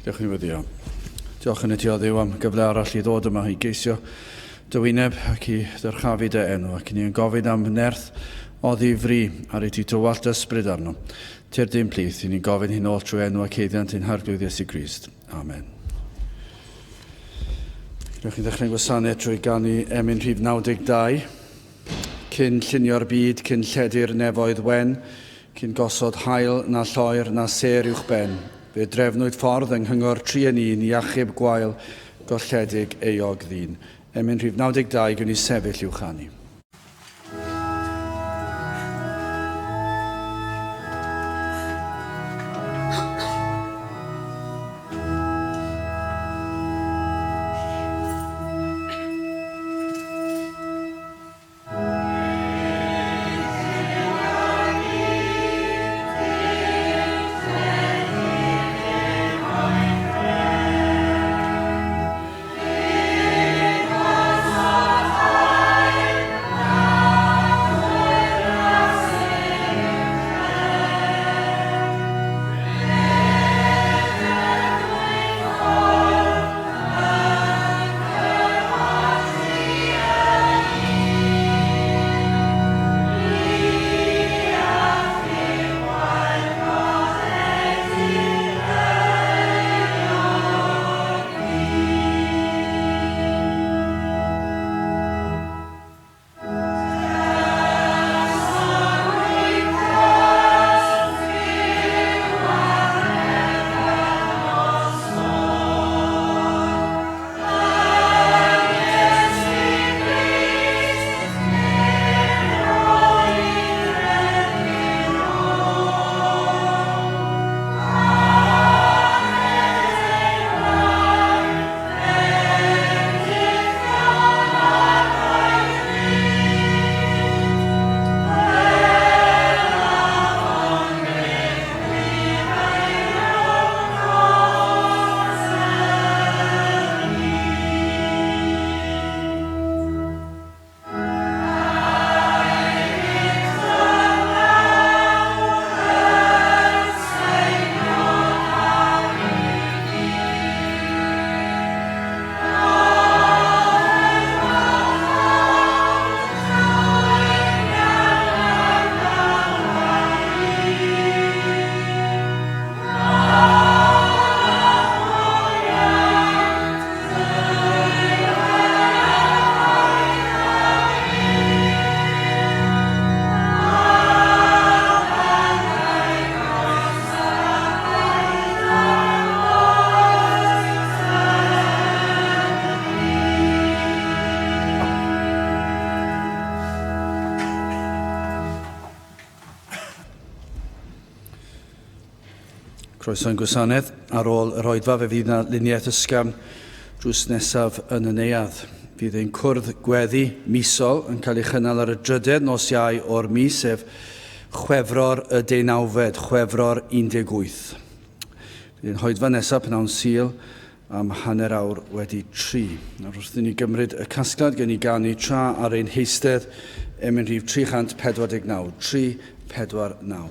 Diolch yn weddio. Diolch yn y ti o Dduw am gyfle arall i ddod yma i geisio dy wyneb ac i ddyrchafu dy enw, ac ni yn gofyn am nerth oddi fri ar i ti tywallt ysbryd arno. Ty'r dim plith, i ni'n gofyn hyn oll trwy enw ac eiddiant ein Harglwydd Iesu Grist. Amen. Rwy'n chi'n ddechrau'n gwasanaeth trwy ganu emyn rhif 92. Cyn llunio'r byd, cyn lledu'r nefoedd wen, cyn gosod haul na lloer na sêr uwch ben, fe drefnwyd ffordd yng nghyngor tri yn un i achub gwael golledig euog ddyn. Emyn rhif 92, gwn i sefyll i'w chanu. Croeso i'n gwasanaeth. Ar ôl yr oedfa fe fydd yna luniaeth ysgafn drws nesaf yn y neuadd. Fydd ein cwrdd gweddi misol yn cael ei chynnal ar y drydedd nos Iau o'r mis, sef Chwefror y deunawfed, Chwefror 18. Fydd ein hoedfa nesaf pnawn Sul am 3:30. Nawr wrth i ni gymryd y casgliad gen i ganu tra ar ein heistedd emyn rhif 349, 349.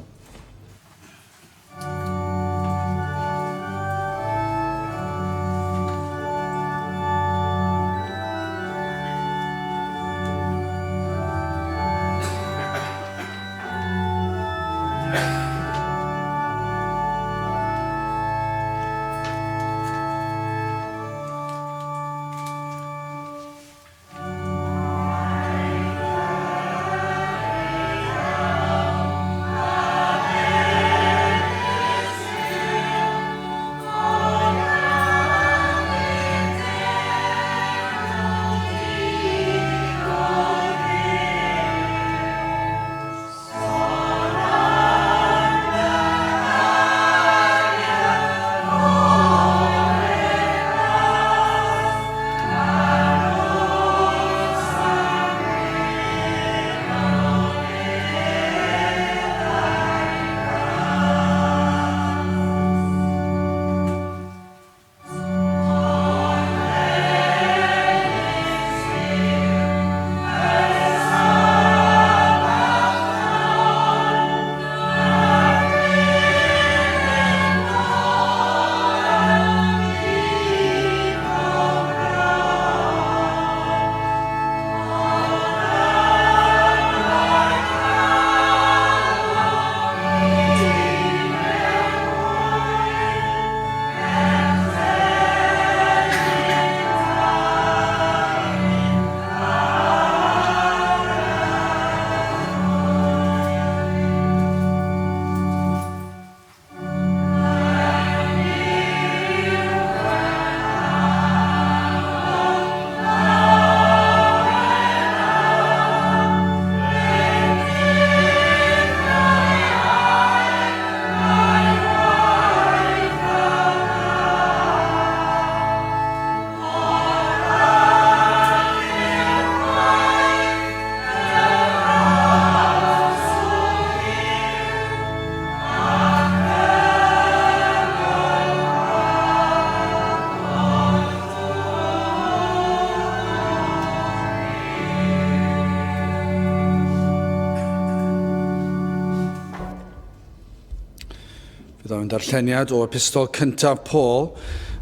Cyflawn darlleniad o epistol cyntaf Paul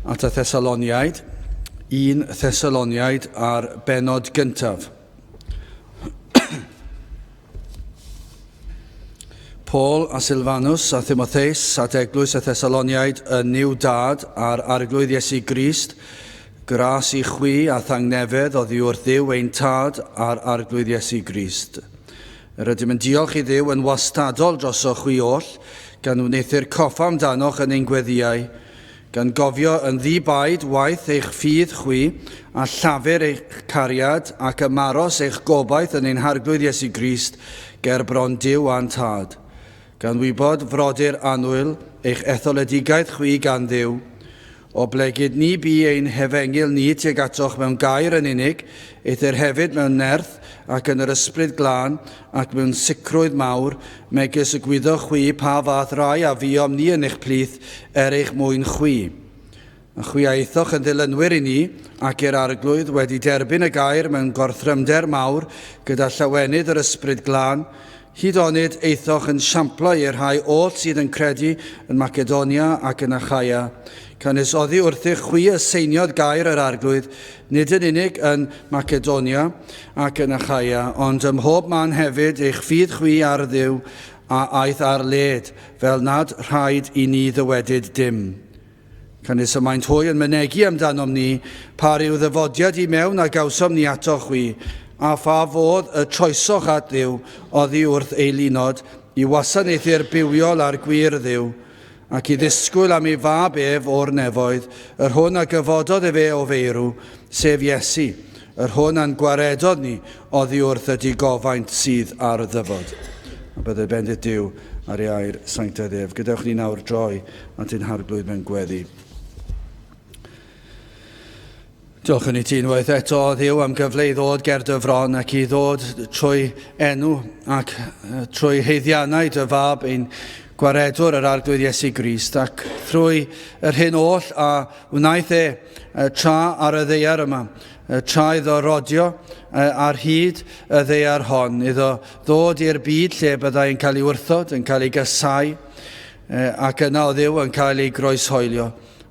at y Thessaloniaid, 1 Thessaloniaid a'r benod gyntaf. Paul a Silfanus a Timotheus at eglwys y Thessaloniaid yn Niw Dad a'r Arglwydd Iesu Grist, gras i chwi a thangnefedd oddi wrth Dduw ein Tad a'r Arglwydd Iesu Grist. Yr ydym yn diolch i Dduw yn wastadol drosoch chwi oll, gan wneuthur coffa amdanoch yn ein gweddïau, gan gofio yn ddi-baid waith eich ffydd chwi, a llafur eich cariad, ac ymaros eich gobaith yn ein Harglwydd Iesu Grist, ger bron Duw a'n Tad. Gan wybod, frodyr annwyl, eich etholedigaeth chwi gan Dduw, Oblegid ni bu ein hefengyl ni tuag atoch mewn gair yn unig, eithr hefyd mewn nerth, ac yn yr Ysbryd Glân, ac mewn sicrwydd mawr, megis y gwyddoch chwi pa fath rai a fuom ni yn eich plith er eich mwyn chwi. A chwi a aethoch yn ddilynwyr i ni, ac i'r Arglwydd, wedi derbyn y gair mewn gorthrymder mawr, gyda llawenydd yr Ysbryd Glân, Hyd onid aethoch yn siamplau i'r rhai oll sydd yn credu yn Macedonia ac yn Achaia, canys oddi wrthych chwi y seiniodd gair yr Arglwydd, nid yn unig yn Macedonia ac yn Achaia, ond ym mhob man hefyd eich ffydd chwi ar Dduw a aeth ar led, fel nad rhaid i ni ddywedyd dim. Canys y maent hwy yn mynegi amdanom ni, pa ryw ddyfodiad i mewn a gawsom ni atoch chwi, a pha fodd y troesoch at Dduw oddi wrth eilunod, i wasanaethu'r bywiol a'r gwir Dduw, ac i ddisgwyl am ei fab ef o'r nefoedd, yr hwn a gyfododd efe o feirw, sef Iesu, yr hwn a'n gwaredodd ni oddi wrth y digofaint sydd ar ddyfod. A byddai bendith Duw ar ei air sanctaidd ef. Gadewch ni nawr droi at ein Harglwydd mewn gweddi. Diolch yn i ti unwaith eto, Dduw, am gyfle i ddod ger dy fron ac i ddod trwy enw ac trwy heiddiannau dy fab ein gwaredwr yr Arglwydd Iesu Grist ac trwy yr hyn oll a wnaeth e tra ar y ddeiar yma, tra iddo rodio ar hyd y ddeiar hon, iddo ddod i'r byd lle byddai'n cael ei wrthod, yn cael ei gasau, ac yna o Dduw yn cael ei groeshoelio,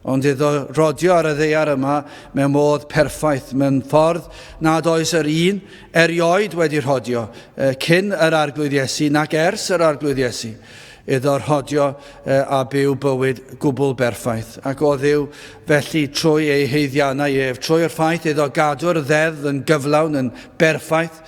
ond iddo rodio ar y ddaear yma mewn modd perffaith, mewn ffordd nad oes yr un erioed wedi rhodio cyn yr Arglwydd Iesu nac ers yr Arglwydd Iesu, iddo rhodio a byw bywyd gwbl berffaith. Ac o Dduw, felly trwy ei haeddiannau ef, trwy'r ffaith iddo gadw'r ddeddf yn gyflawn, yn berffaith,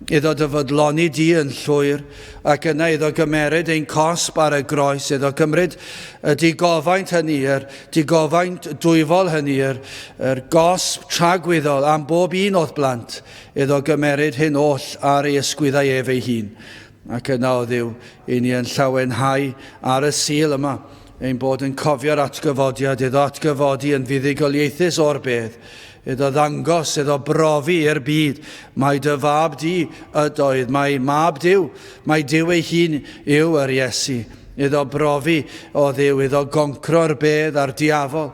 iddo dy fodloni di yn llwyr, ac yna iddo gymeryd ein cosb ar y groes, iddo gymryd y digofaint hynny, yr digofaint dwyfol hynny, yr, yr gosb tragwyddol am bob un o'th blant, iddo gymeryd hyn oll ar ei ysgwyddau ef ei hun. Ac yna, o Dduw, i ni yn llawenhau ar y Sul yma, ein bod yn cofio'r atgyfodiad, iddo atgyfodi yn fuddugoliaethus o'r bedd, iddo ddangos, iddo brofi i'r byd, mai dy fab di ydoedd, mai mab Duw, mai Duw ei hun yw yr Iesu. Iddo brofi, o Dduw, iddo goncro'r bedd a'r diafol,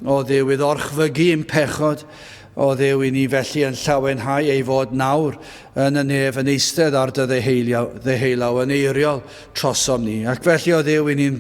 o Dduw, iddo orchfygu i'm pechod, o Dduw, i ni felly yn llawenhau ei fod nawr yn y nef yn eistedd ar dy ddeheulaw yn eiriol trosom ni. Ac felly, o Dduw, i ni'n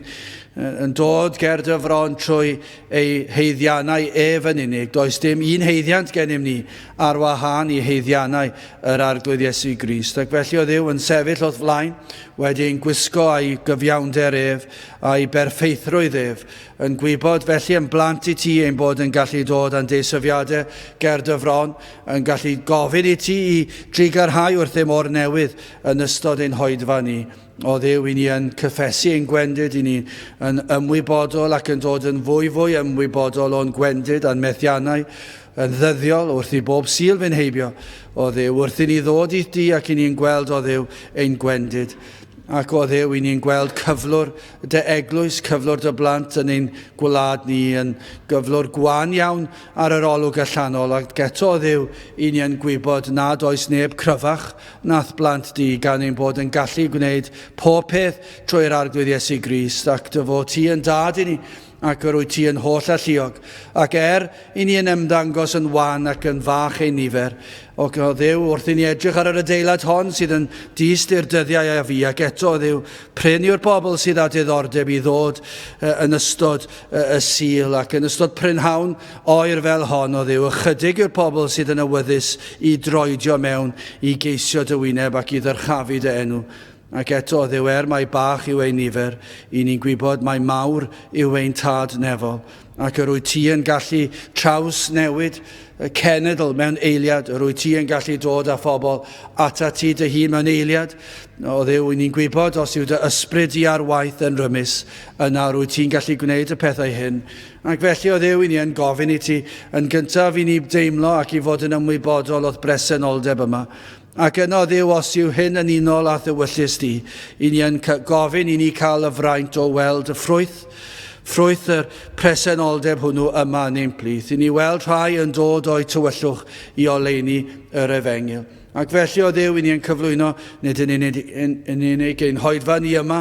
yn dod ger dy fron trwy ei haeddiannau ef yn unig. Does dim un haeddiant gennym ni ar wahân i haeddiannau yr Arglwydd Iesu Grist. Ac felly, o Dduw, yn sefyll o'th flaen, wedi ein gwisgo a'i gyfiawnder ef, a'i berffeithrwydd ef, Yn gwybod felly yn blant i ti ein bod yn gallu dod â'n deisyfiadau ger dy fron, yn gallu gofyn i ti i drugarhau wrthym o'r newydd yn ystod ein hoedfa ni. O Dduw, i ni yn cyffesu ein gwendid, i ni yn ymwybodol ac yn dod yn fwyfwy ymwybodol o'n gwendid a'n methiannau yn ddyddiol wrth i bob Sul fynd heibio. O Dduw, wrth i ni ddod i ti ac i ni'n gweld, o Dduw, ein gwendid. Ac o Dduw, i ni'n gweld cyflwr dy eglwys, cyflwr dy blant yn ein gwlad ni yn gyflwr gwan iawn ar yr olwg allanol, ac eto o Dduw, i ni yn gwybod nad oes neb cryfach na'th blant di, gan ein bod yn gallu gwneud pob peth trwy'r Arglwydd Iesu Grist, ac dy fod ti yn dad i ni. ac yr wyt ti yn holl alluog. Ac er i ni yn ymddangos yn wan ac yn fach ein nifer, o Dduw, wrth i ni edrych ar yr adeilad hon sydd yn dyst i'r dyddiau a fu, ac eto, o Dduw, prin yw'r bobl sydd â diddordeb i ddod yn ystod y Sul ac yn ystod prynhawn oer fel hon, o Dduw, ychydig yw'r pobl sydd yn awyddus i droedio mewn i geisio dy wyneb ac i ddyrchafu dy enw. Ac eto, o Dduw, er mai bach yw ein nifer, i ni'n gwybod mai mawr yw ein Tad nefol, ac yr wyt ti yn gallu trawsnewid y cenedl mewn eiliad, yr wyt ti yn gallu dod â phobl atat ti dy hun mewn eiliad. O Dduw, i ni'n gwybod os yw dy ysbryd di ar waith yn rymus, yna yr wyt ti'n gallu gwneud y pethau hyn. Ac felly, o Dduw, i ni yn gofyn i ti, yn gyntaf i ni deimlo ac i fod yn ymwybodol o'th bresenoldeb yma. Ac yno, Dduw, os yw hyn yn unol â'th ewyllys di, i ni yn gofyn i ni cael y fraint o weld y ffrwyth, ffrwyth yr presenoldeb hwnnw yma yn ein plith, i ni weld rhai yn dod o'u tywyllwch i oleuni yr efengyl. Ac felly, o Dduw, i ni yn cyflwyno, nid yn unig, yn, yn unig ein hoedfa ni yma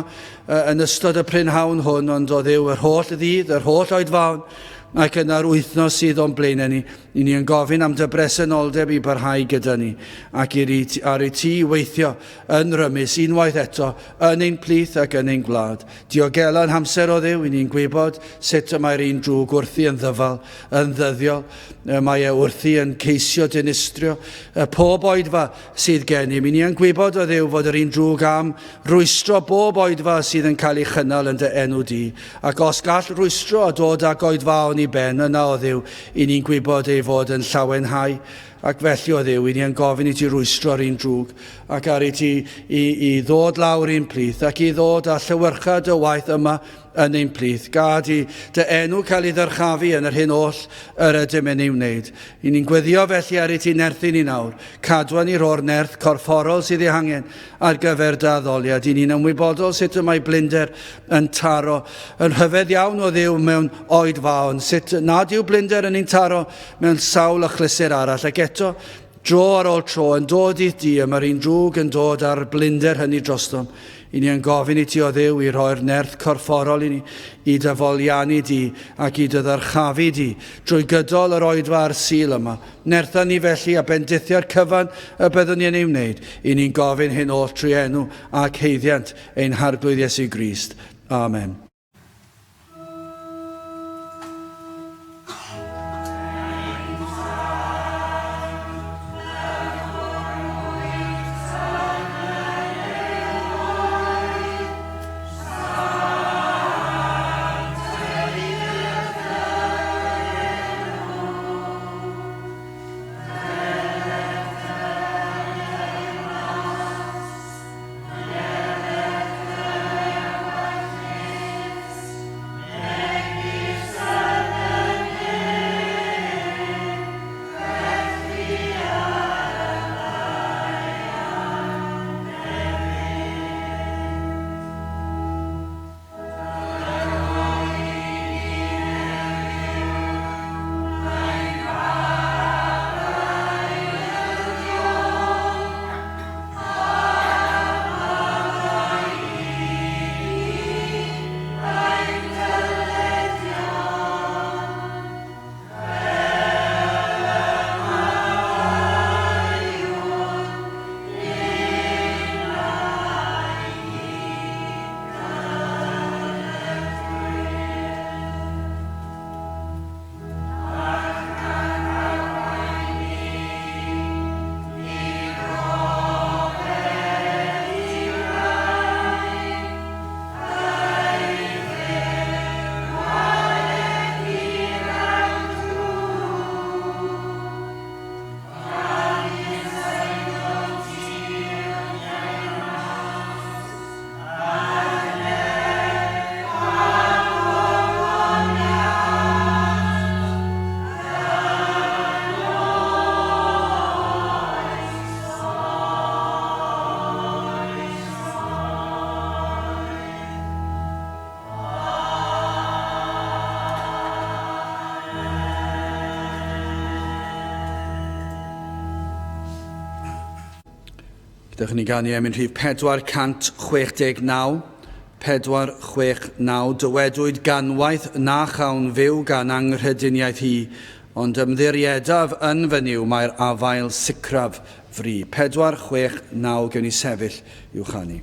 yn ystod y prynhawn hwn, ond o Dduw, yr holl ddydd, yr holl oedfaon, ac yna'r wythnos sydd o'n blaenau ni, I ni yn gofyn am dy bresenoldeb i barhau gyda ni, ac i'r i, ar i ti weithio yn rymus unwaith eto yn ein plith ac yn ein gwlad. Diogela yn hamser o Dduw, i ni'n gwybod sut y mae'r un drwg wrthi yn ddyfal, yn ddyddiol. Mae e wrthi yn ceisio dinistrio pob oedfa sydd gennym. I ni yn gwybod o Dduw fod yr un drwg am rwystro bob oedfa sydd yn cael ei chynnal yn dy enw di. Ac os gall rwystro a dod ag oedfaon i ben, yna o Dduw, i ni'n gwybod ei fod yn llawenhau. Ac felly o Dduw, i ni yn gofyn i ti rwystro'r un drwg, ac ar i ti i, i ddod lawr i'n plith, ac i ddod â llewyrcha dy waith yma yn ein plith. Gad i dy enw cael ei ddyrchafu yn yr hyn oll yr ydym yn ei wneud. I ni'n gweddio felly ar i ti nerthu ni nawr. Cadwa ni rho'r nerth corfforol sydd ei hangen ar gyfer dy addoliad. I ni'n ymwybodol sut y mae blinder yn taro yn rhyfedd iawn o Dduw mewn oedfaon, sut nad yw blinder yn ein taro mewn sawl achlysur arall, ac eto, dro ar ôl tro, yn dod i'th di, y mae'r un drwg yn dod â'r blinder hynny drostom. I ni yn gofyn i ti o Dduw i rhoi'r nerth corfforol i ni, i dy foliannu di ac i dy ddyrchafu di drwy gydol yr oedfa a'r Sul yma. Nertha ni felly a bendithio'r cyfan y byddwn ni yn ei wneud. I ni'n gofyn hyn oll trwy enw ac haeddiant ein Harglwydd Iesu Grist. Amen. Dewch i ni ganu emyn rhif 469, 469. 4, 6, 9, dywedwyd ganwaith na chawn fyw gan anghrediniaeth hi, ond ymddiriedaf yn fy Nuw mae'r afael sicraf fri. 4, 6, 9, gewn ni sefyll i'w chanu.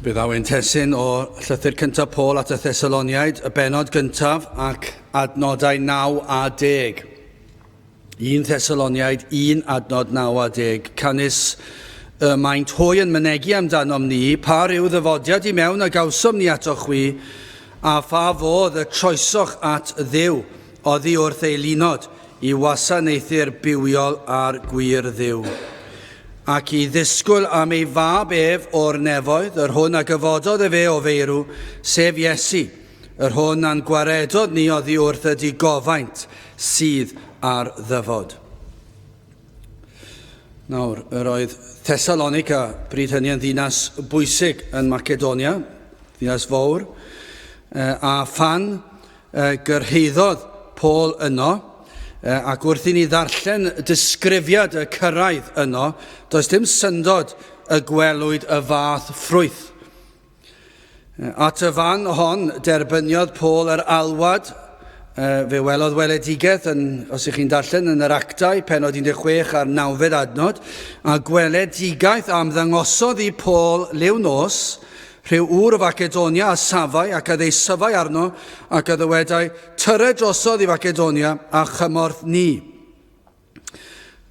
Fe ddaw ein testun o llythyr cyntaf Paul at y Thessaloniaid, y bennod gyntaf ac adnodau 9 a 10. 1 Thessaloniaid 1 adnod 9 a 10. Canys y maent hwy yn mynegi amdanom ni, pa ryw ddyfodiad i mewn a gawsom ni atoch chwi, a pha fodd y troesoch at Dduw oddi wrth ei linod, i wasanaethu'r bywiol a'r gwir Dduw, ac i ddisgwyl am ei fab ef o'r nefoedd, yr hwn a gyfododd efe o feirw, sef Iesu, yr hwn a'n gwaredodd ni oddi wrth y digofaint sydd ar ddyfod. Nawr, yr oedd Thessalonica bryd hynny yn ddinas bwysig yn Macedonia, ddinas fawr, a phan gyrhaeddodd Paul yno, ac wrth i ni ddarllen disgrifiad y cyrraedd yno, does dim syndod y gwelwyd y fath ffrwyth. At y fan hon, derbyniodd Paul yr alwad. Fe welodd weledigaeth, yn, os ych chi'n darllen, yn yr Actau, penod 16 a'r nawfed adnod, a gweledigaeth am ddangosodd i Paul liw nos, rhyw ŵr o Facedonia a safai ac a ddeisyfai arno ac a ddywedai, Tyre drosodd i Facedonia a chymorth ni.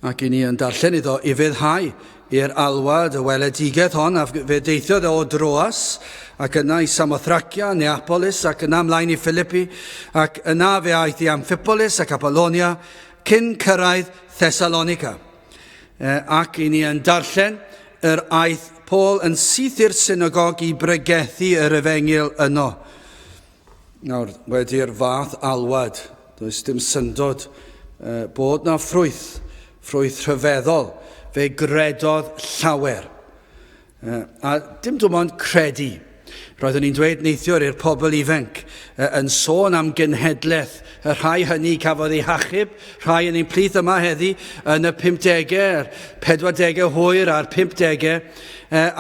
Ac i ni yn darllen iddo ufuddhau i'r alwad y weledigaeth hon, a fe deithiodd e o Droas, ac yna i Samothracia, Neapolis, ac yna ymlaen i Philippi, ac yna fe aeth i Amphipolis ac Apollonia, cyn cyrraedd Thessalonica. Ac i ni yn darllen yr aeth Paul yn syth i'r synagog i bregethu yr efengyl yno. Nawr, wedi'r fath alwad, does dim syndod bod na ffrwyth, ffrwyth rhyfeddol. Fe gredodd llawer. A dim dim ond credu. Roeddwn i'n dweud neithiwr i'r pobl ifanc yn sôn am genhedlaeth y rhai hynny cafodd eu hachub, rhai yn ein plith yma heddi yn y 50au, yr 40au hwyr a'r 50au,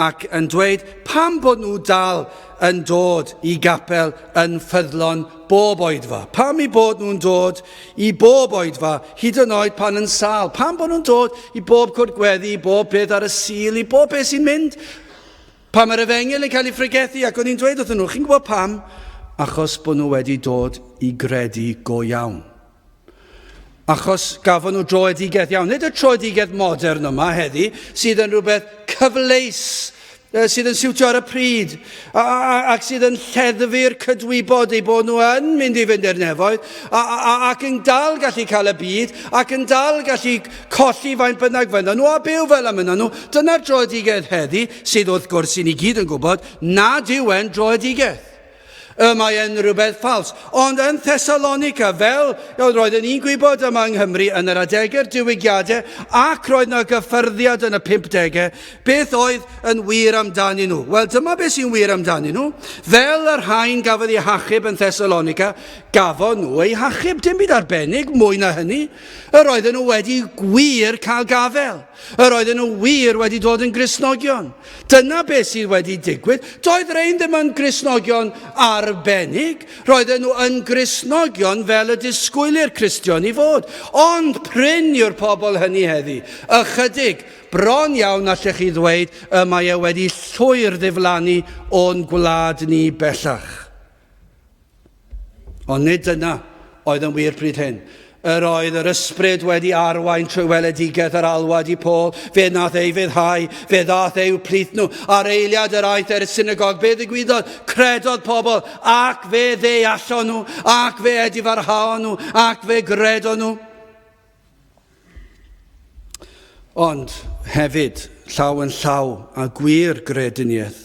ac yn dweud pam bod nhw dal yn dod i gapel yn ffyddlon bob oedfa? Pam i bod nhw'n dod i bob oedfa, hyd yn oed pan yn sâl? Pam bod nhw'n dod i bob cwrdd gweddi, i bob peth ar y Sul, i bob peth sy'n mynd? Pam yr efengyl yn cael ei phregethu? Ac o'n i'n dweud wrthyn nhw, chi'n gwybod pam? Achos bod nhw wedi dod i gredu go iawn. Achos gafon nhw droedigaeth iawn. Nid y troedigaeth modern yma heddi, sydd yn rhywbeth cyfleus, sydd yn siwtio ar y pryd, a, a, ac sydd yn lleddfu'r cydwybod eu bod nhw yn mynd i fynd i'r nefoedd, a, a, ac yn dal gallu cael y byd, ac yn dal gallu colli faint bynnag fynnon nhw, a byw fel y mynnon nhw. Dyna'r droedigaeth heddi, sydd wrth gwrs i ni gyd yn gwybod nad yw e'n droedigaeth. Y mae e'n rhywbeth ffals. Ond yn Thessalonica, fel roedden ni'n gwybod yma yng Nghymru yn yr adegau'r diwygiadau, ac roedd yna gyffyrddiad yn y 50au, beth oedd yn wir amdanyn nhw? Wel, dyma beth sy'n wir amdanyn nhw. Fel y rhain gafodd eu hachub yn Thessalonica, gafon nhw eu hachub, dim byd arbennig mwy na hynny. Yr oedden nhw wedi gwir cael gafael. Yr oedden nhw wir wedi dod yn Gristnogion. Dyna beth sydd wedi digwydd. Doedd rhain ddim yn Gristnogion arbennig. Roedden nhw yn Gristnogion fel y disgwylir Cristion i fod. Ond prin yw'r pobl hynny heddi. Ychydig, bron iawn allech chi ddweud, y mae e wedi llwyr ddiflannu o'n gwlad ni bellach. Ond nid dyna oedd yn wir pryd hyn. Yr oedd yr ysbryd wedi arwain trwy weledigaeth yr alwad i Paul. Fe nath ei fyddhau, fe ddath eu plith nhw. Ar eiliad yr aeth er y synagog, be ddigwyddodd? Credodd pobl, ac fe ddeallon nhw, ac fe edifarhaon nhw, ac fe gredon nhw. Ond hefyd, llaw yn llaw â gwir grediniaeth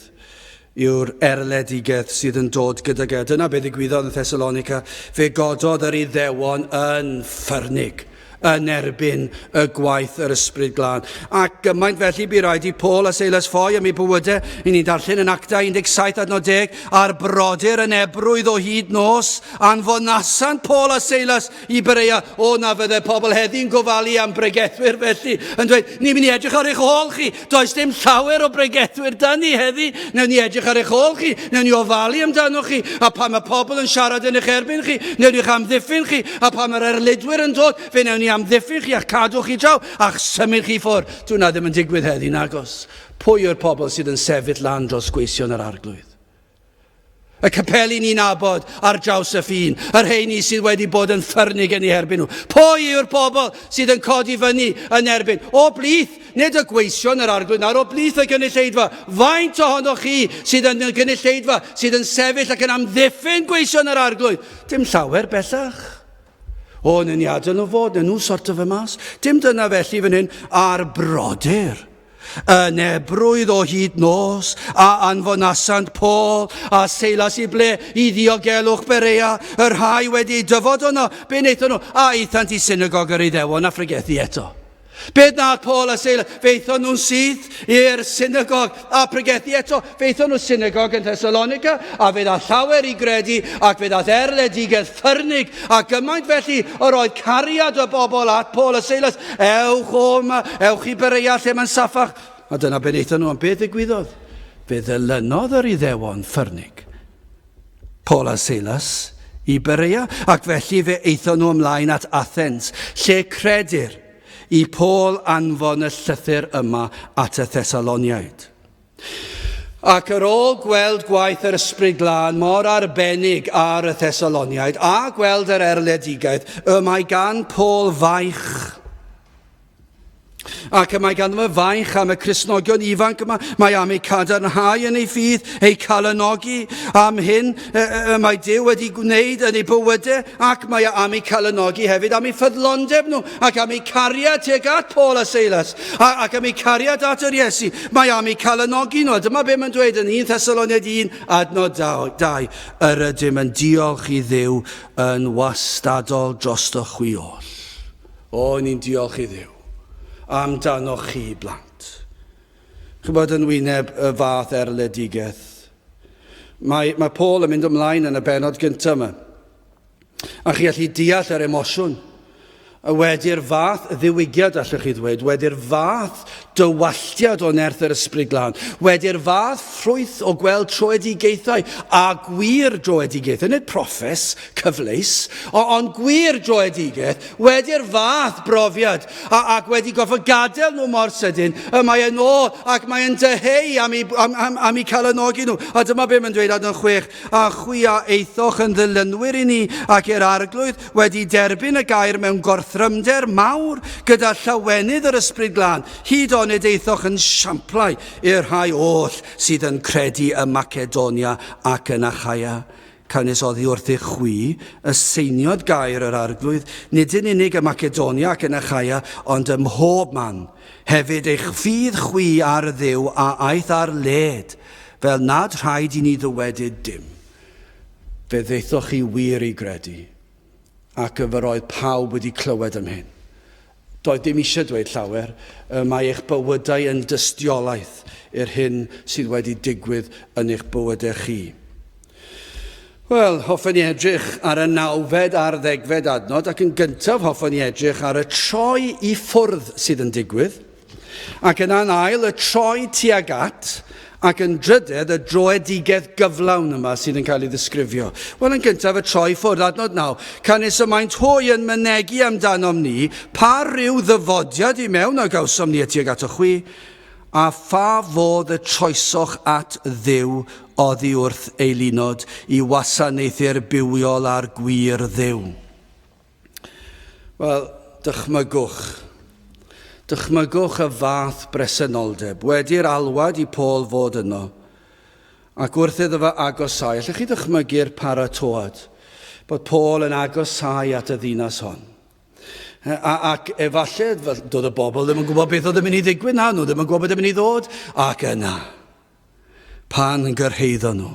yw'r erledigaeth sydd yn dod gydag e. Dyna beth ddigwyddodd yn Thessalonica. Fe gododd yr Iddewon yn ffyrnig yn erbyn y gwaith yr Ysbryd Glân. Ac gymaint felly bu raid i Paul a Silas ffoi am eu bywydau. I ni'n darllen yn Actau 17 adnod 10, a'r brodyr yn ebrwydd o hyd nos, anfonasant Paul a Silas I Berea, o na fydde pobl heddi'n gofalu am bregethwyr felly, yn dweud, ni'n mynd i edrych ar eich ôl chi, does dim llawer o bregethwyr da ni heddi, newn ni edrych ar eich ôl chi, newn ni ofalu amdano chi, a pan mae pobl yn siarad yn eich erbyn chi, newn ni'ch amddiffyn chi, a pan mae'r erlidwyr yn dod, fe newn ni amddiffyn chi a'ch cadw chi draw, a'ch symud chi ffwrdd. Dyw na ddim yn digwydd heddi, nagos. Pwy yw'r pobl sydd yn sefyll lan dros gweision yr Arglwydd? Y capeli ni'n nabod ar draws y ffin, y rheini sydd wedi bod yn ffyrnig yn eu herbyn nhw. Pwy yw'r pobl sydd yn codi fyny yn erbyn? O blith, nid y gweision yr arglwydd nawr, o blith y gynulleidfa. Faint ohonoch chi sydd yn y gynulleidfa sydd yn sefyll ac yn amddiffyn gweision yr arglwydd? Dim llawer bellach. O, yn ni adael nhw fod, nhw sorto fe mas. Dim dyna felly fan hyn, a'r brodyr. Yn ebrwydd o hyd nos, a anfonasant Paul a Seilas i ble? I ddiogelwch Berea, y rhai wedi dyfod yno. Be wnaethon nhw? A aethant i synagog yr Iddewon a phregethu eto. Beth nath Paul a Silas? Fe aethon nhw'n syth i'r synagog a pregethu eto. Fe aethon nhw synagog yn Thessalonica a fe ddath llawer i gredu ac fe ddath erledigaeth ffyrnig a gymaint felly yr oedd cariad y bobl at Paul a Silas. Ewch o yma, ewch i Berea lle mae'n saffach. A dyna be wnaethon nhw, ond beth ddigwyddodd? Fe ddilynodd yr Iddewon ffyrnig. Paul a Silas i Berea, ac felly fe aethon nhw ymlaen at Athens, lle credir i Paul anfon y llythyr yma at y Thessaloniaid. Ac ar ôl gweld gwaith yr Ysbryd Glân mor arbennig ar y Thessaloniaid a gweld yr erledigaeth, y mae gan Paul faich. Ac y mae ganddo fe faich am y Cristnogion ifanc yma. Mae am eu cadarnhau yn ei ffydd, eu calonogi am hyn y, y mae Duw wedi gwneud yn eu bywydau, ac mae am eu calonogi hefyd am eu ffyddlondeb nhw, ac am eu cariad tuag at Paul a Silas, a, ac am eu cariad at yr Iesu. Mae am eu calonogi nhw. A dyma be mae'n dweud yn 1 Thessaloniaid 1 adnod 2. Yr ydym yn diolch i Dduw yn wastadol drosto chwi oll. O, ni'n diolch i Dduw amdanoch chi, blant. Chybod yn wyneb y fath erledigaeth. Mae, mae Paul yn mynd ymlaen yn y benod gyntaf yma. A chi allu deall yr emosiwn. Wedi'r fath ddiwygiad, allwch chi ddweud, wedi'r fath dywalltiad o nerth yr Ysbryd Glân, wedi'r fath ffrwyth o gweld troedigaethau a gwir droedigaethau, nid proffes cyfleus, ond gwir droedigaeth, Wedi'r fath brofiad, a, ac wedi gorfod gadael nhw mor sydyn, y mae e'n ôl ac mae e'n dyheu am eu, am, am, am eu calonogi nhw. A dyma be mae'n dweud adnod 6, a chwi a aethoch yn ddilynwyr i ni ac i'r Arglwydd wedi derbyn y gair mewn gorthrymder mawr gyda llawenydd yr Ysbryd Glân, hyd onid aethoch yn siamplau i'r rhai oll sydd yn credu ym Macedonia ac yn Achaia. Canys oddi wrthych chwi y seiniodd gair yr Arglwydd, nid yn unig ym Macedonia ac yn Achaia, ond ym mhob man. Hefyd eich ffydd chwi ar Dduw a aeth ar led, fel nad rhaid i ni ddywedyd dim. Fe ddaethoch chi wir i gredu, ac y yr oedd pawb wedi clywed am hyn. Doedd dim eisiau dweud llawer, y mae eich bywydau yn dystiolaeth i'r hyn sydd wedi digwydd yn eich bywydau chi. Wel, hoffen ni edrych ar y nawfed a'r ddegfed adnod, ac yn gyntaf hoffen ni edrych ar y troi i ffwrdd sydd yn digwydd. Ac yna'n ail, y troi tuag at, ac yn drydedd, y droedigaeth gyflawn yma sydd yn cael ei ddisgrifio. Wel, yn gyntaf, y troi ffwrdd, adnod 9. Canys y maent hwy yn mynegi amdanom ni, pa ryw ddyfodiad i mewn a gawsom ni tuag ato chwi, a pha fodd y troesoch at Dduw oddi wrth eilunod i wasanaethu'r bywiol a'r gwir Dduw. Wel, dychmygwch. Dychmygwch y fath bresenoldeb. Wedi'r alwad i Paul fod yno, ac wrth iddo fe agosáu, allwch chi ddychmygu'r paratoad bod Paul yn agosáu at y ddinas hon? A, ac efallai, doedd y bobl ddim yn gwybod beth oedd yn mynd i ddigwydd na, nhw ddim yn gwybod beth yn mynd i ddod, ac yna, pan gyrhaeddon nhw.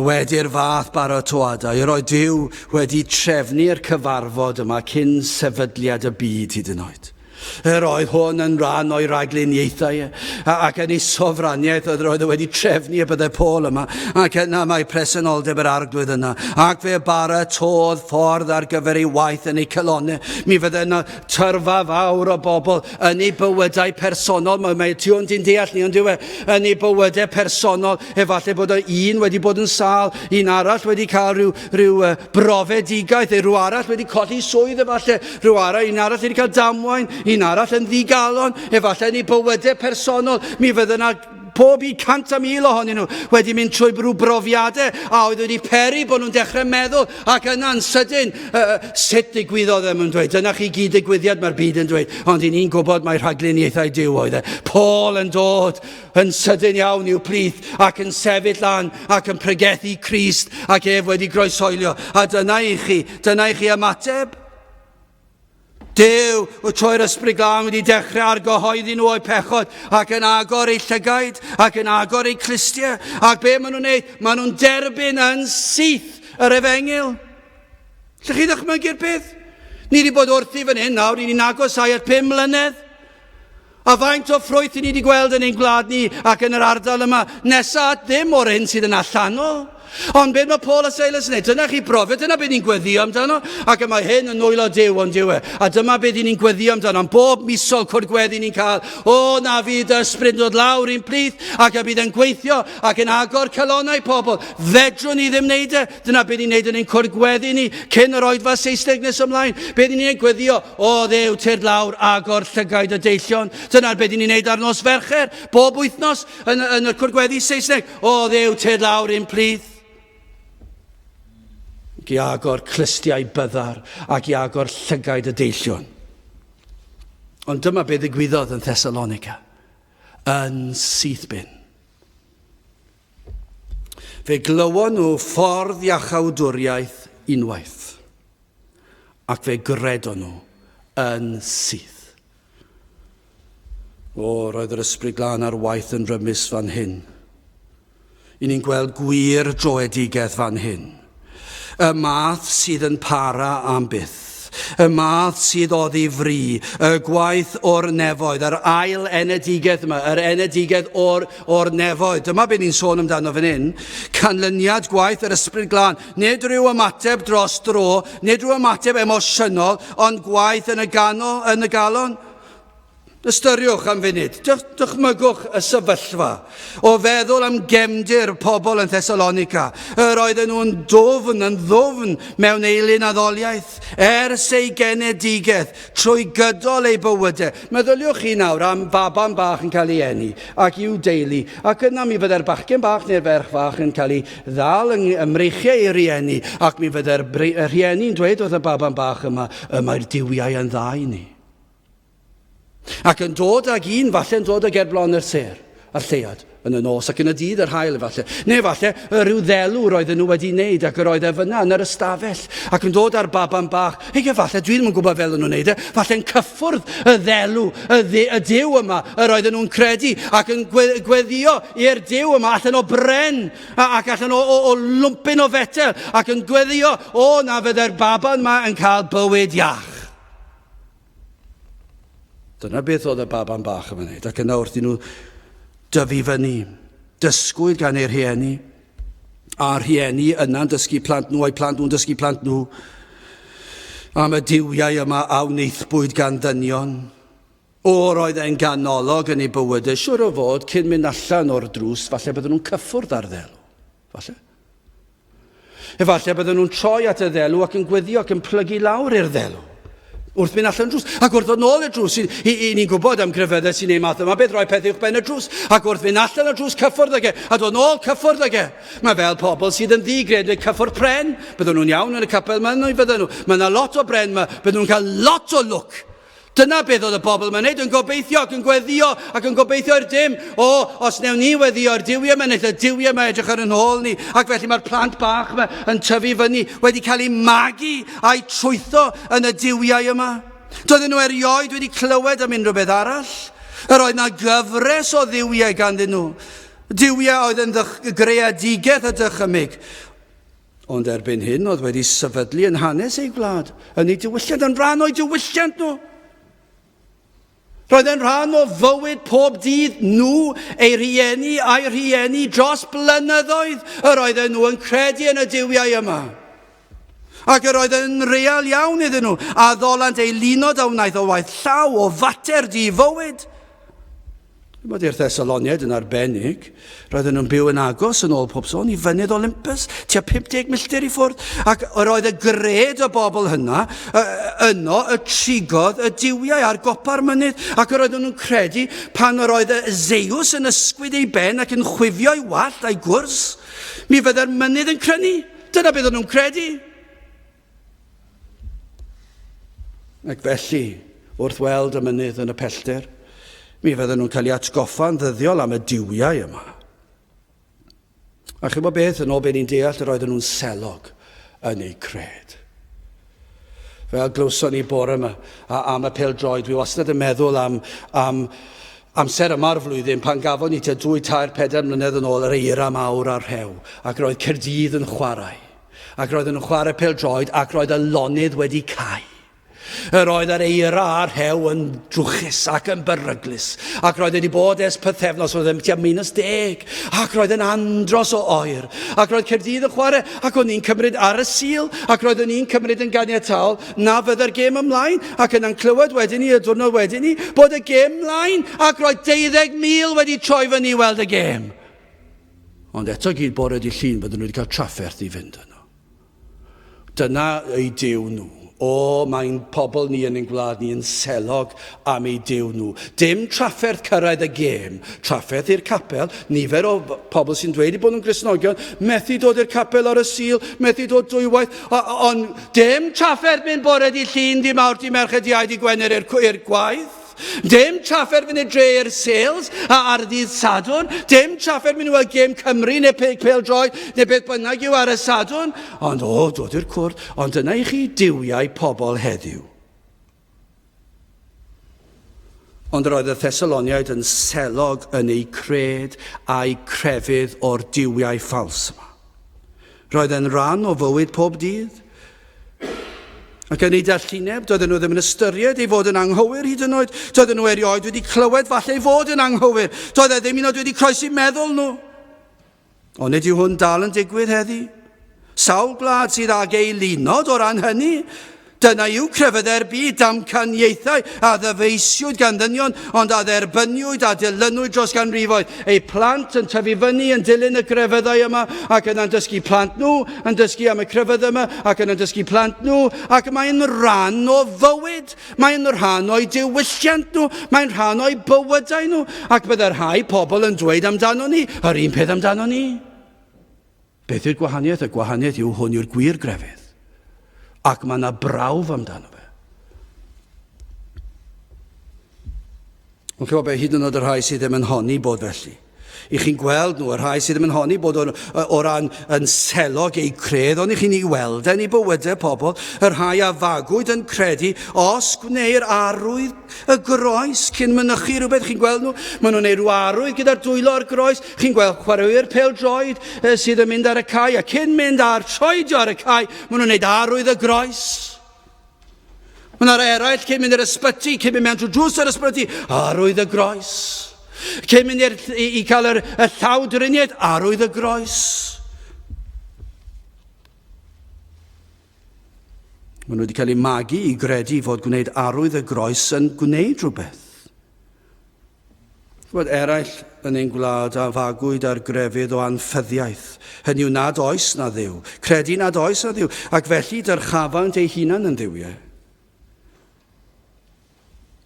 Wedi'r fath baratoadau, yr oedd Duw wedi trefnu'r cyfarfod yma cyn sefydliad y byd hyd yn oed. Yr oedd hwn yn rhan o'i ragluniaethau e, ac yn ei sofraniaeth oedd roedd e wedi trefnu y byddai Paul yma, ac yna mae presenoldeb yr arglwydd yna, ac fe baratodd ffordd ar gyfer ei waith yn ei calonau. Mi fydde yna tyrfa fawr o bobl yn eu bywydau personol, mae, mae tu hwnt i'n deall ni, ond yw e, yn eu bywydau personol, efallai bod un wedi bod yn sâl, un arall wedi cael rhyw, rhyw uh, brofedigaeth, neu rhyw arall wedi colli swydd efallai, rhyw arall, un arall wedi cael damwain, un arall yn ddigalon, efallai yn eu bywydau personol, mi fydde yna pob i 100,000 ohonyn nhw wedi mynd trwy rhyw brofiadau a oedd wedi peri bod nhw'n dechrau meddwl ac yna'n sydyn uh, sut ddigwyddodd e, mae'n dweud. Dyna chi gyd digwyddiad mae'r byd yn dweud, ond i ni'n gwybod mae rhagluniaethau Duw oedd e. Paul yn dod yn sydyn iawn i'w plith ac yn sefyll lan ac yn pregethu Crist ac ef wedi groesoelio. A dyna i chi, dyna i chi ymateb. Duw, y troi'r Ysbryd Glân wedi dechrau argyhoeddi nhw o'u pechod ac yn agor eu llygaid ac yn agor eu clustiau. Ac be maen nhw'n neud? Maen nhw'n derbyn yn syth yr efengyl. Lle chi ddychmygu'r peth? Ni wedi bod wrthi fan hyn nawr, ni'n agosau at 5 mlynedd. A faint o ffrwyth i ni wedi gweld yn ein gwlad ni ac yn yr ardal yma, nesa at ddim o'r hyn sydd yn allanol. Ond beth mae Paul a Silas yn neud? Dyna chi brofiad, dyna beth ni'n gweddio amdano, ac y mae hyn yn nwylo Duw ond yw e. A dyma beth ni'n gweddio amdano, am bob misol cwrdd gweddi ni'n cael, o na fydd ysbryd yn dod lawr i'n plith, ac y bydd yn gweithio ac yn agor calonnau pobl. Fedrwn ni ddim wneud e, dyna beth ni'n neud yn ein cwrdd gweddi ni, cyn yr oedfa Saesneg nes ymlaen. Beth ni'n gweddio, o Dduw, tyrd lawr, agor llygaid y deillion. Dyna beth ni'n neud ar nos Fercher, bob wythnos yn, yn y cwrdd gweddi Saesneg. O Dduw, tyrd lawr i'n plith. Ac i agor clustiau byddar ac i agor llygaid y deillion. Ond dyma beth ddigwyddodd yn Thessalonica, yn syth bin. Fe glywon nhw ffordd iachawdwriaeth unwaith, ac fe gredon nhw yn syth. O, roedd yr Ysbryd Glân ar waith yn rymus fan hyn. I ni'n gweld gwir droedigaeth fan hyn. Y math sydd yn para am byth. Y math sydd oddi fri, y gwaith o'r nefoedd, yr ail enedigaeth yma, yr enedigaeth o'r, o'r nefoedd. Dyma beth ni'n sôn amdano fan hyn. Canlyniad gwaith yr Ysbryd Glân. Nid rhyw ymateb dros dro, nid rhyw ymateb emosiynol, ond gwaith yn y ganol, yn y galon. Ystyriwch am funud, dychmygwch y sefyllfa o feddwl am gefndir pobl yn Thessalonica. Yr oedden nhw'n dwfn, yn ddwfn mewn eilun addoliaeth, ers eu genedigaeth, trwy gydol eu bywydau. Meddyliwch chi nawr am faban bach yn cael ei eni ac i'w deulu, ac yna mi fydde'r bachgen bach neu'r ferch fach yn cael ei ddal yng mreichiau ei rieni, ac mi fydde'r rhieni'n dweud wrth y baban bach yma, y mae'r duwiau yn dda i ni. Ac yn dod ag un, falle yn dod ag gerblon yr sêr, a'r lleuad, yn y nos, ac yn y dydd yr haul, efallai. Neu falle, rhyw ddelw roedden nhw wedi wneud, ac yr oedd e fyna yn yr ystafell, ac yn dod â'r baban bach. Ei, efallai, dwi ddim yn gwybod fel nhw'n wneud e, falle'n cyffwrdd y ddelw, y, ddi, y Duw yma, yr oedden nhw'n credu, ac yn gweddio i'r Duw yma, allan o bren, ac allan o, o, o lwmpyn o fetel, ac yn gweddio, o, na fydde'r baban yma yn cael bywyd iach. Dyna beth oedd y baban bach yn wneud, ac yna wrth i nhw dyfu fyny, dysgwyd gan eu rhieni, a'r rhieni yna'n dysgu plant nhw, a'u plant nhw'n dysgu plant nhw, am y duwiau yma a wnaethbwyd gan ddynion. O, roedd e'n ganolog yn ei bywydau, siwr o fod, cyn mynd allan o'r drws, falle bydden nhw'n cyffwrdd ar ddelw. Falle. Efallai bydden nhw'n troi at y ddelw ac yn gweddio ac yn plygu lawr i'r ddelw wrth mynd allan drws. Ac wrth ddod nôl i'r drws, i, i, i ni'n gwybod am grefyddau sy'n ei math yma, beth roi peth uwch ben y drws. Ac wrth fynd allan o'r drws, cyffwrdd ag e, a dod nôl, cyffwrdd ag e. Mae fel pobl sydd yn ddi-gred neu cyffwrdd pren. Bydden nhw'n iawn yn y capel yma, neu fydden nhw. Mae yna lot o bren yma, bydden nhw'n cael lot o lwc. Dyna beth oedd y bobl yma'n neud, yn gobeithio ac yn gweddio ac yn gobeithio i'r dim. O, os newn ni weddio i'r duwiau yma, wneith y duwiau yma edrych ar yn ôl ni. Ac felly mae'r plant bach yma yn tyfu fyny, wedi cael eu magu a'u trwytho yn y duwiau yma. Doedden nhw erioed wedi clywed am unrhyw beth arall. Yr oedd na gyfres o dduwiau ganddyn nhw. Duwiau oedd yn greadigaeth y dychymyg. Ond erbyn hyn oedd wedi sefydlu yn hanes eu gwlad, yn eu diwylliant, yn rhan o'u diwylliant nhw. Roedd e'n rhan o fywyd pob dydd nhw, eu rhieni a'i rhieni dros blynyddoedd yr oedden nhw yn credu yn y duwiau yma. Ac yr oedd yn real iawn iddyn nhw, a ddolant ei lunod a wnaeth o waith llaw, o fater di fywyd. Mae i'r Thessaloniaid yn arbennig, roedden nhw'n byw yn agos yn ôl pob sôn i fynydd Olympus, tua 50 milltir i ffwrdd, ac yr oedd y gred o bobl hynna yno y trigodd y duwiau ar gopa'r mynydd, ac yr oedden nhw'n credu pan yr oedd y Zeus yn ysgwyd ei ben ac yn chwifio ei wallt a'i gwrs, mi fydde'r mynydd yn crynu. Dyna beth oedden nhw'n credu. Ac felly, wrth weld y mynydd yn y pellter, mi fydden nhw'n cael ei atgoffa'n ddyddiol am y duwiau yma. A chymod beth, yn ôl be ni'n deall, yr oedden nhw'n selog yn eu cred. Fel glywson ni bore yma a, am y pêl-droed, dwi wastad yn meddwl am, am amser yma'r flwyddyn pan gafon ni tua 2, 3, 4 mlynedd yn ôl yr eira mawr a'r rhew, ac roedd Caerdydd yn chwarae. Ac roedden nhw'n chwarae pêl-droed ac roedd y lonydd wedi cau. Yr oedd yr eira a'r rhew yn drwchus ac yn beryglus, ac roedd wedi bod ers pythefnos, roedd yn tua minus 10, ac roedd yn andros o oer, ac roedd Caerdydd yn chwarae, ac o'n i'n cymryd ar y Sul, ac roeddwn i'n cymryd yn ganiataol na fydde'r gêm ymlaen, ac yna'n clywed wedyn ni, y diwrnod wedyn ni, bod y gêm mlaen, ac roedd 12,000 wedi troi fyny i weld y gêm. Ond eto gyd bore di llun bydden nhw wedi cael trafferth i fynd yno. Dyna eu Duw nhw. O, mae'n pobl ni yn ein gwlad ni yn selog am eu Duw nhw. Dim trafferth cyrraedd y gêm, trafferth i'r capel. Nifer o pobl sy'n dweud eu bod nhw'n Gristnogion, methu dod i'r capel ar y Sul, methu dod dwywaith, ond dim trafferth mynd bore di Llun, di Mawrth, di Mercher, di Iau, di Gwener i'r gwaith. Dim trafferth mynd i'r dre i'r sales a ar ddydd Sadwrn. Dim trafferth mynd i weld gêm Cymru neu pêl-droed neu beth bynnag yw ar y Sadwrn. Ond o, dod i'r cwrdd. Ond dyna i chi duwiau pobl heddiw. Ond yr oedd y Thessaloniaid yn selog yn eu cred a'u crefydd o'r duwiau ffals yma. Roedd e'n rhan o fywyd pob dydd. Ac yn ei dallineb, doedden nhw ddim yn ystyried ei fod yn anghywir hyd yn oed. Doedden nhw erioed wedi clywed falle ei fod yn anghywir. Doedd e ddim un oed wedi croesi meddwl nhw. Ond nid yw hwn dal yn digwydd heddi. Sawl gwlad sydd ag eilunod o ran hynny. Dyna yw crefyddau'r byd, damcaniaethau a ddyfeisiwyd gan ddynion, ond a dderbyniwyd a dilynwyd dros ganrifoedd. Eu plant yn tyfu fyny yn dilyn y crefyddau yma, ac yna'n dysgu plant nhw, yn dysgu am y crefyddau yma, ac yna'n dysgu plant nhw, ac mae'n rhan o fywyd, mae'n rhan o'i diwylliant nhw, mae'n rhan o'i bywydau nhw, ac bydde rhai pobl yn dweud amdano ni, yr un peth amdano ni. Beth yw'r gwahaniaeth? Y gwahaniaeth yw hwn yw'r gwir grefydd. Ac mae yna brawf amdano fe. Ond chi'n beth, hyd yn oed y rhai sydd ddim yn honni bod felly. I chi'n gweld nhw, y rhai sydd ddim yn honni bod o, o ran yn selog eu credd, ond i chi'n ei weld yn ei bywydau pobl, y rhai a fagwyd yn credu, os gwneir arwydd y groes cyn mynychu rhywbeth, chi'n gweld nhw, maen nhw'n gwneud rhyw arwydd gyda'r dwylo ar groes, chi'n gweld chwaraewyr pêl-droed sydd yn mynd ar y cae, a cyn mynd ar troedio ar y cae, maen nhw'n gwneud arwydd y groes. Mae yna eraill cyn mynd i'r ysbyty, cyn mynd mewn trwy drws yr ysbyty, arwydd y groes. Cyn mynd i'r, i, i cael yr, y llawdriniaeth, arwydd y groes. Maen nhw wedi cael eu magu i gredu fod gwneud arwydd y groes yn gwneud rhywbeth. Chymod, eraill yn ein gwlad a fagwyd ar grefydd o anffyddiaeth, hynny yw nad oes na Dduw, credu nad oes na Dduw, ac felly dyrchafant eu hunan yn dduwiau.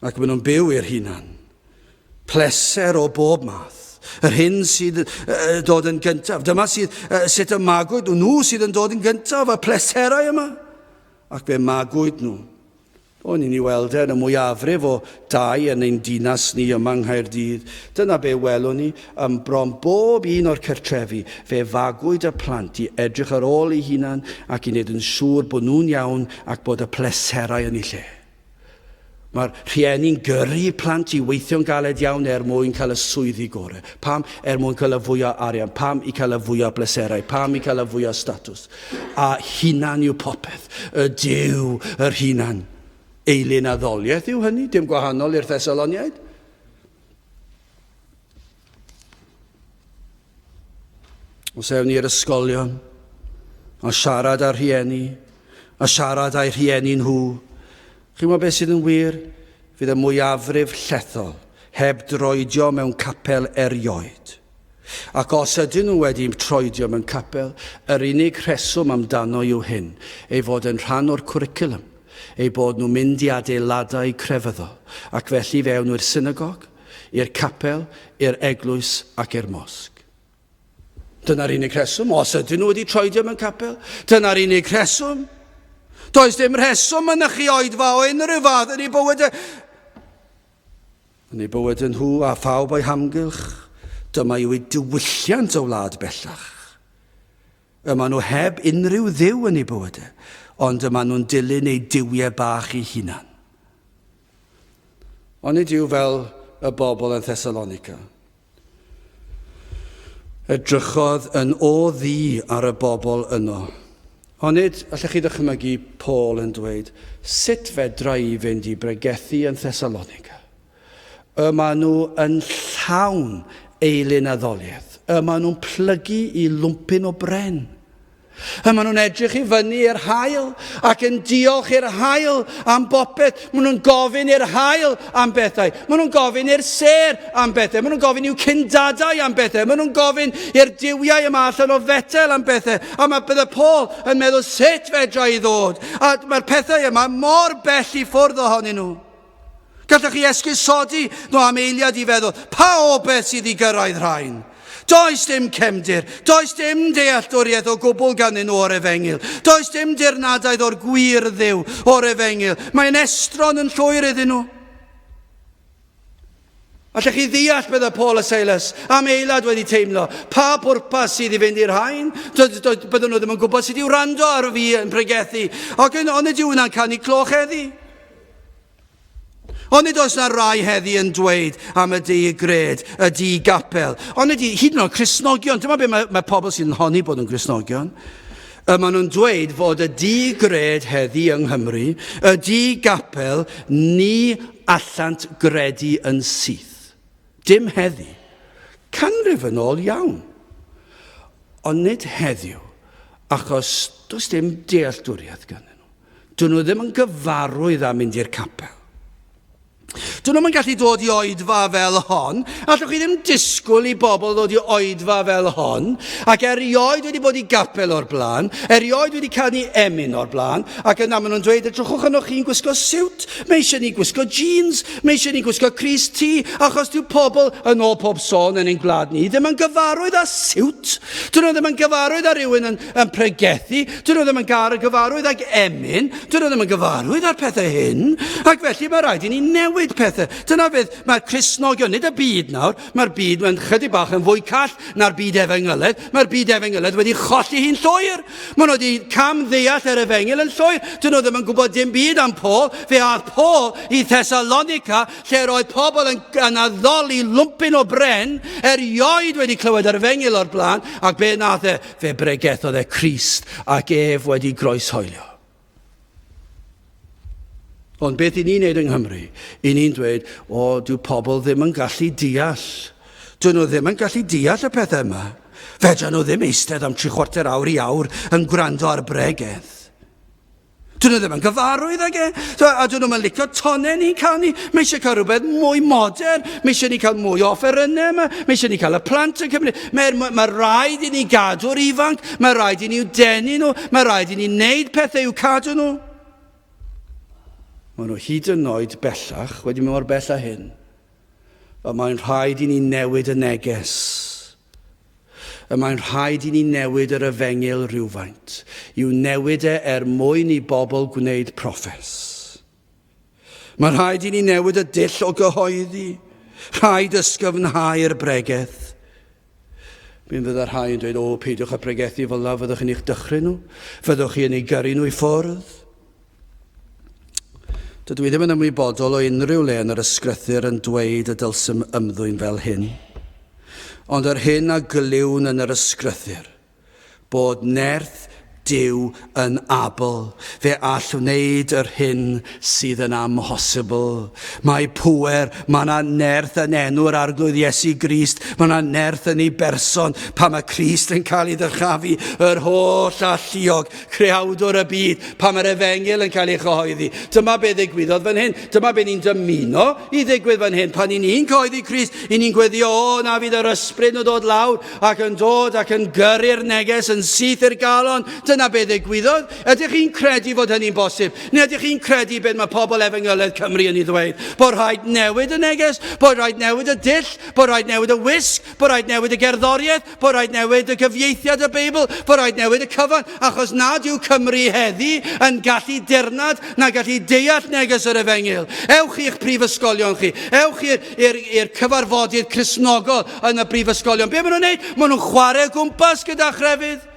Ac maen nhw'n byw i'r hunan. Pleser o bob math. Yr hyn sydd dod yn gyntaf. Dyma sydd, sut y magwyd nhw. Nhw sydd yn dod yn gyntaf, y pleserau yma. Ac fe magwyd nhw. O'n i'n ei weld e yn y mwyafrif o dai yn ein dinas ni yma yng Nghaerdydd. Dyna be welwn ni ym bron bob un o'r cartrefi. Fe fagwyd y plant i edrych ar ôl eu hunan ac i wneud yn siŵr bod nhw'n iawn ac bod y pleserau yn eu lle. Mae'r rhieni'n gyrru plant i weithio'n galed iawn er mwyn cael y swyddi gorau. Pam? Er mwyn cael y fwyaf arian. Pam? I cael y fwyaf bleserau. Pam? I cael y fwyaf statws. A hunan yw popeth. Y Duw, yr hunan. Eilun addoliaeth yw hynny, dim gwahanol i'r Thessaloniaid. Os ewn ni i'r ysgolion a siarad â'r rhieni, a siarad â'u rhieni nhw, chi'n gwybod beth sydd yn wir? Fydd y mwyafrif llethol heb droedio mewn capel erioed. Ac os ydyn nhw wedi troedio mewn capel, yr unig rheswm amdano yw hyn, ei fod yn rhan o'r cwricwlwm, eu bod nhw'n mynd i adeiladau crefyddol, ac felly fe ewn nhw i'r synagog, i'r capel, i'r eglwys ac i'r mosg. Dyna'r unig rheswm, os ydyn nhw wedi troedio mewn capel, dyna'r unig rheswm. Does dim rheswm mynychu oedfa o unrhyw fath yn eu bywydau. Yn eu bywydau nhw a phawb o'i hamgylch, dyma yw eu diwylliant o wlad bellach. Y maen nhw heb unrhyw dduw yn eu bywydau, ond y maen nhw'n dilyn eu duwiau bach eu hunan. Onid yw fel y bobl yn Thessalonica? Edrychodd yn o ddu ar y bobl yno, Onid allech chi ddychmygu Paul yn dweud, sut fedra i fynd i bregethu yn Thessalonica? Y maen nhw yn llawn eilun addoliaeth. Y maen nhw'n plygu i lwmpyn o bren. Y maen nhw'n edrych i fyny i'r haul ac yn diolch i'r haul am bopeth. Maen nhw'n gofyn i'r haul am bethau. Maen nhw'n gofyn i'r sêr am bethau. Maen nhw'n gofyn i'w cyndadau am bethau. Maen nhw'n gofyn i'r duwiau yma allan o fetel am bethau. A mae bydde Paul yn meddwl sut fedra i ddod. A mae'r pethau yma mor bell i ffwrdd ohonyn nhw. Gallwch chi esgusodi nhw am eiliad i feddwl, pa obaith sydd i gyrraedd rhain? Does dim cefndir, does dim dealltwriaeth o gwbl ganddyn nhw o'r efengyl. Does dim dirnadaeth o'r gwir Dduw o'r efengyl. Mae'n estron yn llwyr iddyn nhw. Allech chi ddeall bydde Paul a Silas am eilad wedi teimlo? Pa bwrpas sydd i fynd i'r rhain? Byddwn nhw ddim yn gwybod sut i wrando ar fi yn pregethu. Ac yn, onid yw hwnna'n canu cloch heddi? Onid oes na rai heddi yn dweud am y di-gred, y di-gapel? Onid i, hyd yn oed Cristnogion, dyma be mae, mae pobl sy'n honni bod yn Gristnogion, y maen nhw'n dweud fod y di-gred heddi yng Nghymru, y di-gapel, ni allant gredu yn syth. Dim heddi. Canrif yn ôl iawn. Ond nid heddiw, achos does dim dealltwriaeth ganddyn nhw. Dyn nhw ddim yn gyfarwydd â mynd i'r capel. Dyn nhw'm yn gallu dod i oedfa fel hon. Allwch chi ddim disgwyl i bobl ddod i oedfa fel hon, ac erioed wedi bod i gapel o'r blaen, erioed wedi canu emyn o'r blaen, ac yna maen nhw'n dweud, edrychwch arnoch chi'n gwisgo siwt, mae eisiau ni gwisgo jeans, mae eisiau ni gwisgo crys T, achos dyw pobl, yn ôl pob sôn yn ein gwlad ni, ddim yn gyfarwydd â siwt. Dyn nhw ddim yn gyfarwydd â rhywun yn, yn pregethu, dyn nhw ddim yn gael gyfarwydd ag emyn, dyn nhw ddim yn gyfarwydd â'r pethau hyn, ac felly mae rhaid i ni newid pethau. Dyna beth mae'r Cristnogion, nid y byd nawr, mae'r byd mae'n chydig bach yn fwy call na'r byd efengyledd, mae'r byd efengyledd wedi cholli hi'n llwyr. Maen nhw wedi cam ddeall yr efengyl yn llwyr. Dyn nhw ddim yn gwybod dim byd am Paul. Fe aeth Paul i Thessalonica lle roedd pobl yn, yn addoli lwmpyn o bren, erioed wedi clywed yr efengyl o'r blaen, ac be nath e? Fe bregethodd e Crist ac ef wedi groeshoelio. Ond beth i ni'n neud yng Nghymru? I ni'n dweud, o, dyw pobl ddim yn gallu deall. Dyn nhw ddim yn gallu deall y pethau yma. Fedra nhw ddim eistedd am tri chwarter awr i awr yn gwrando ar bregeth. Dyn nhw ddim yn gyfarwydd ag e. A dyn nhw'n licio tonau ni'n canu. Mae eisiau cael rhywbeth mwy modern. Mae eisiau ni cael mwy o offerynnau yma. Mae eisiau ni cael y plant yn cymryd. Mae, mae, mae rhaid i ni gadw'r ifanc. Mae rhaid i ni denu nhw. Mae rhaid i ni wneud pethau i'w cadw nhw. Mae nhw hyd yn oed bellach wedi mynd mor bell â hyn. Y mae'n rhaid i ni newid y neges. Y mae'n rhaid i ni newid yr efengyl rhywfaint, i'w newid e er mwyn i bobl gwneud proffes. Mae'n rhaid i ni newid y dull o gyhoeddi. Rhaid ysgyfnhau'r bregeth. Mi fydda rhai yn dweud, o, peidiwch â pregethu fel la, fyddwch chi'n eich dychryn nhw, fyddwch chi yn eu gyrru nhw i ffwrdd. Dydw i ddim yn ymwybodol o unrhyw le yn yr ysgrythur yn dweud y dylsym ymddwyn fel hyn. Ond yr hyn a glywn yn yr ysgrythur, bod nerth Duw yn abl, fe all wneud yr hyn sydd yn amhosibl. Mae pŵer, mae yna nerth yn enw'r Arglwydd Iesu Grist, mae yna nerth yn ei berson pan mae Crist yn cael ei ddyrchafu, yr holl alluog, Creawdwr y byd, pan mae'r efengyl yn cael ei chyhoeddi. Dyma be ddigwyddodd fan hyn. Dyma be ni'n dymuno i ddigwydd fan hyn. Pan ni'n ni'n cyhoeddi Crist, i ni'n gweddio, o, na fydd yr ysbryd yn dod lawr ac yn dod ac yn gyrru'r neges yn syth i'r galon. Dyna be ddigwyddodd. Ydych chi'n credu fod hynny'n bosib? Neu ydych chi'n credu beth mae pobl efengyledd Cymru yn ei ddweud? Bod rhaid newid y neges, bod rhaid newid y dull, bod rhaid newid y wisg, bod rhaid newid y gerddoriaeth, Bod rhaid newid y cyfieithiad y Beibl, bod rhaid newid y cyfan, achos nad yw Cymru heddi yn gallu dirnad na gallu deall neges yr efengyl. Ewch i'ch prifysgolion chi, ewch i'r cyfarfodydd Cristnogol yn y brifysgolion. Be maen nhw'n neud? Maen nhw'n chwarae o gwmpas gyda chrefydd.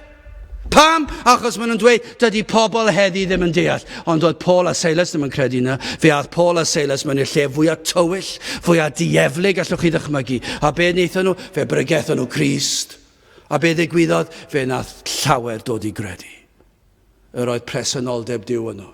Pam? Achos maen nhw'n dweud, dydy pobl heddi ddim yn deall. Ond doedd Paul a Silas ddim yn credu na. Fe aeth Paul a Silas mewn i'r lle fwyaf tywyll, fwyaf dieflig allwch chi ddychmygu. A be wnaethon nhw? Fe bregethon nhw Crist. A be ddigwyddodd? Fe wnaeth llawer dod i gredu. Yr oedd presenoldeb Duw yno.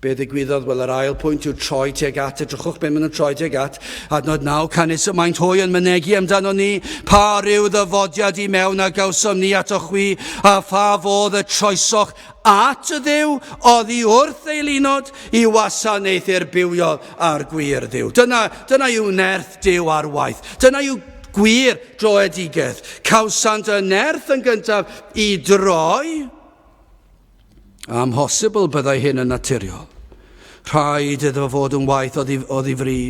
Be ddigwyddodd? Wel, yr ail pwynt yw troi tuag at. Edrychwch be maen nhw'n troi tuag at. Adnod 9, canys y maent hwy yn mynegi amdano ni, pa ryw ddyfodiad i mewn a gawsom ni ato chwi, a pha fodd y troesoch at y Dduw oddi wrth eilunod i wasanaethu'r bywiol a'r gwir Dduw. Dyna, dyna yw nerth Duw ar waith. Dyna yw gwir droedigaeth. Cawsant y nerth yn gyntaf i droi. Amhosibl byddai hyn yn naturiol. Rhaid iddo fod yn waith o ddifri,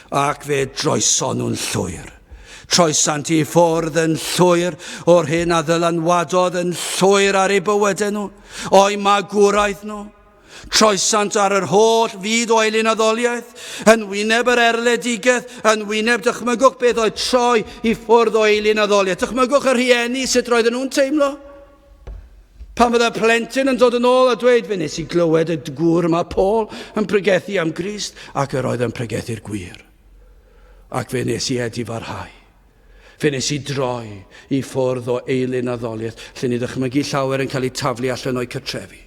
ac fe droeson nhw'n llwyr. Troesant i ffwrdd yn llwyr o'r hyn a ddylanwadodd yn llwyr ar eu bywydau nhw, o'u magwraeth nhw. Troesant ar yr holl fyd o eilunaddoliaeth, yn wyneb yr erledigaeth, yn wyneb dychmygwch beth oedd troi i ffwrdd o eilunaddoliaeth. Dychmygwch y rhieni sut roedden nhw'n teimlo. Pan fydda plentyn yn dod yn ôl a dweud, fe nes i glywed y gŵr yma, Paul, yn pregethu am Grist, ac yr oedd yn pregethu'r gwir. Ac fe nes i edifarhau. Fe nes i droi i ffwrdd o eilun addoliaeth, lle ni ddychmygu llawer yn cael eu taflu allan o'u cytrefi.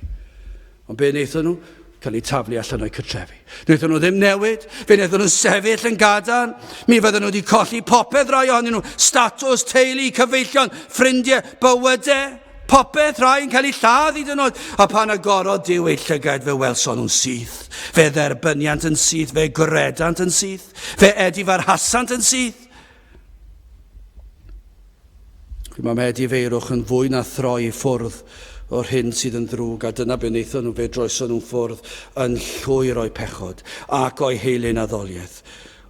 Ond be wnaethon nhw? Cael eu taflu allan o'u cytrefi. Wnaethon nhw ddim newid, fe wnaethon nhw sefyll yn gadarn. Mi fydden nhw wedi colli popeth rai ohonyn nhw. Statws, teulu, cyfeillion, ffrindiau, bywydau, popeth, rhai yn cael eu lladd hyd yn oed. A pan agorodd Duw eu llygaid fe welson nhw'n syth. Fe dderbyniant yn syth, fe gredant yn syth, fe edifarhasant yn syth. Mae edifeirwch yn fwy na throi i ffwrdd o'r hyn sydd yn ddrwg, a dyna be wnaethon nhw, fe droeson nhw'n ffwrdd yn llwyr o'u pechod ac o'u heilun addoliaeth.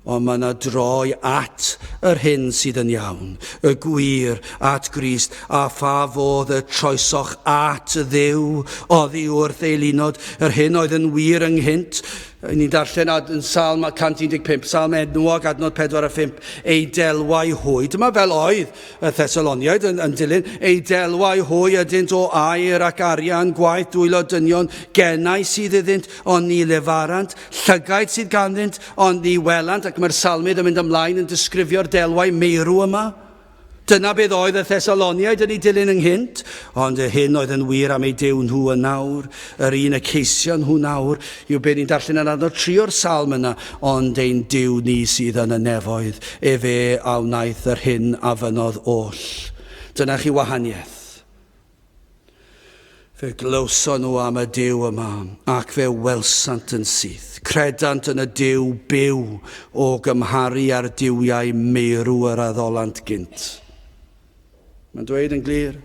Ond mae yna droi at yr hyn sydd yn iawn, y gwir, at Grist, a pha fodd y troesoch at Dduw oddi wrth eilunod, yr hyn oedd yn wir ynghynt, Ni'n darllen ad, yn Salm 115, Salm enwog, adnod 4 a 5, ei delwau hwy. Dyma fel oedd y Thessaloniaid yn, yn dilyn. Ei delwau hwy ydynt o air ac arian, gwaith dwylo dynion, genau sydd iddynt, ond ni lefarant, llygaid sydd ganddynt, ond ni welant, ac mae'r salmydd yn mynd ymlaen yn disgrifio'r delwau meirw yma. Dyna beth oedd y Thessaloniaid yn ei dilyn ynghynt, ond y hyn oedd yn wir am eu Duw nhw yn nawr, yr un y ceision nhw nawr, yw be ni'n darllen yn adnod 3 o'r salm yna, ond ein Duw ni sydd yn y nefoedd, efe a wnaeth yr hyn a fynnodd oll. Dyna chi wahaniaeth. Fe glywson nhw am y Duw yma, ac fe welsant yn syth. Credant yn y Duw byw o gymharu â'r duwiau meirw yr addolant gynt. Mae'n dweud yn glir,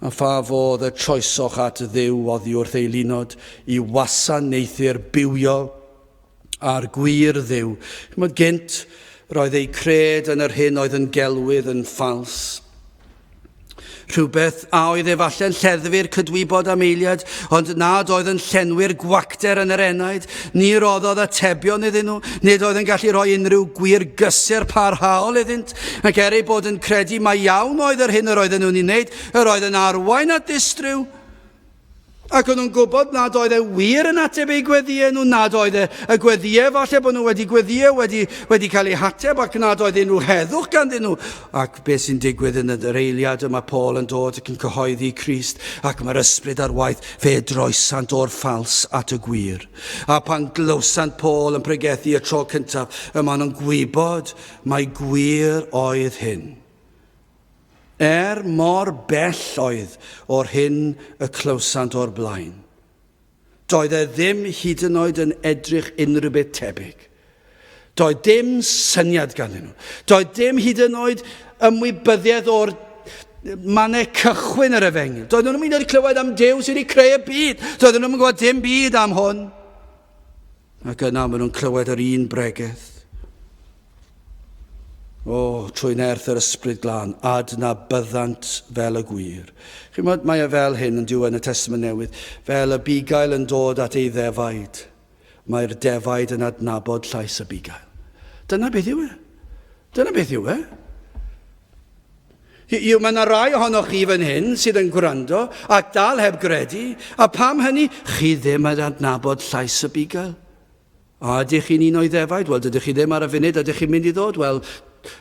a pha fodd y troesoch at Dduw oddi wrth eilunod i wasanaethu'r bywiol a'r gwir Dduw. Chimod, gynt, roedd eu cred yn yr hyn oedd yn gelwydd yn ffals. Rhywbeth a oedd efallai'n lleddfu'r cydwybod am eiliad, ond nad oedd yn llenwi'r gwacter yn yr enaid. Ni roddodd atebion iddyn nhw, nid oedd yn gallu rhoi unrhyw gwir gysur parhaol iddynt, ac er eu bod yn credu mai iawn oedd yr hyn yr oedden nhw'n ei wneud, yr oedd yn arwain at ddistryw. Ac o'n nhw'n gwybod nad oedd e wir yn ateb eu gweddïau nhw, nad oedd e, y gweddïau falle bod nhw wedi gweddïau wedi, wedi cael eu hateb ac nad oedd unrhyw heddwch ganddyn nhw. Ac beth sy'n digwydd yn yr eiliad yma Paul yn dod ac yn cyhoeddi Crist ac mae'r ysbryd ar waith, fe droesant o'r ffals at y gwir. A pan glywsant Paul yn pregethu y tro cyntaf, y maen nhw'n gwybod mai gwir oedd hyn. Er mor bell oedd o'r hyn y clywsant o'r blaen, doedd e ddim hyd yn oed yn edrych unrhyw beth tebyg. Doedd dim syniad ganddyn nhw. Doedd dim hyd yn oed ymwybyddiaeth o'r mannau cychwyn yr efengyl. Doedden nhw'n mynd i clywed am Duw sydd wedi creu y byd. Doedden nhw'n gwybod dim byd am hwn. Ac yna maen nhw'n clywed yr un bregeth. O, trwy nerth yr Ysbryd Glân, adnabyddant fel y gwir. Chimod, mae e fel hyn yn diw yn y Testament Newydd, fel y bugail yn dod at ei ddefaid. Mae'r defaid yn adnabod llais y bugail. Dyna beth yw e. Dyna beth yw e. Yw, mae yna rai ohonoch chi fan hyn sydd yn gwrando ac dal heb gredu, a pam hynny? Chi ddim yn adnabod llais y bugail. A ydych chi'n un o'i ddefaid? Wel, dydych chi ddim ar y funud, ydych chi'n mynd i ddod? Wel,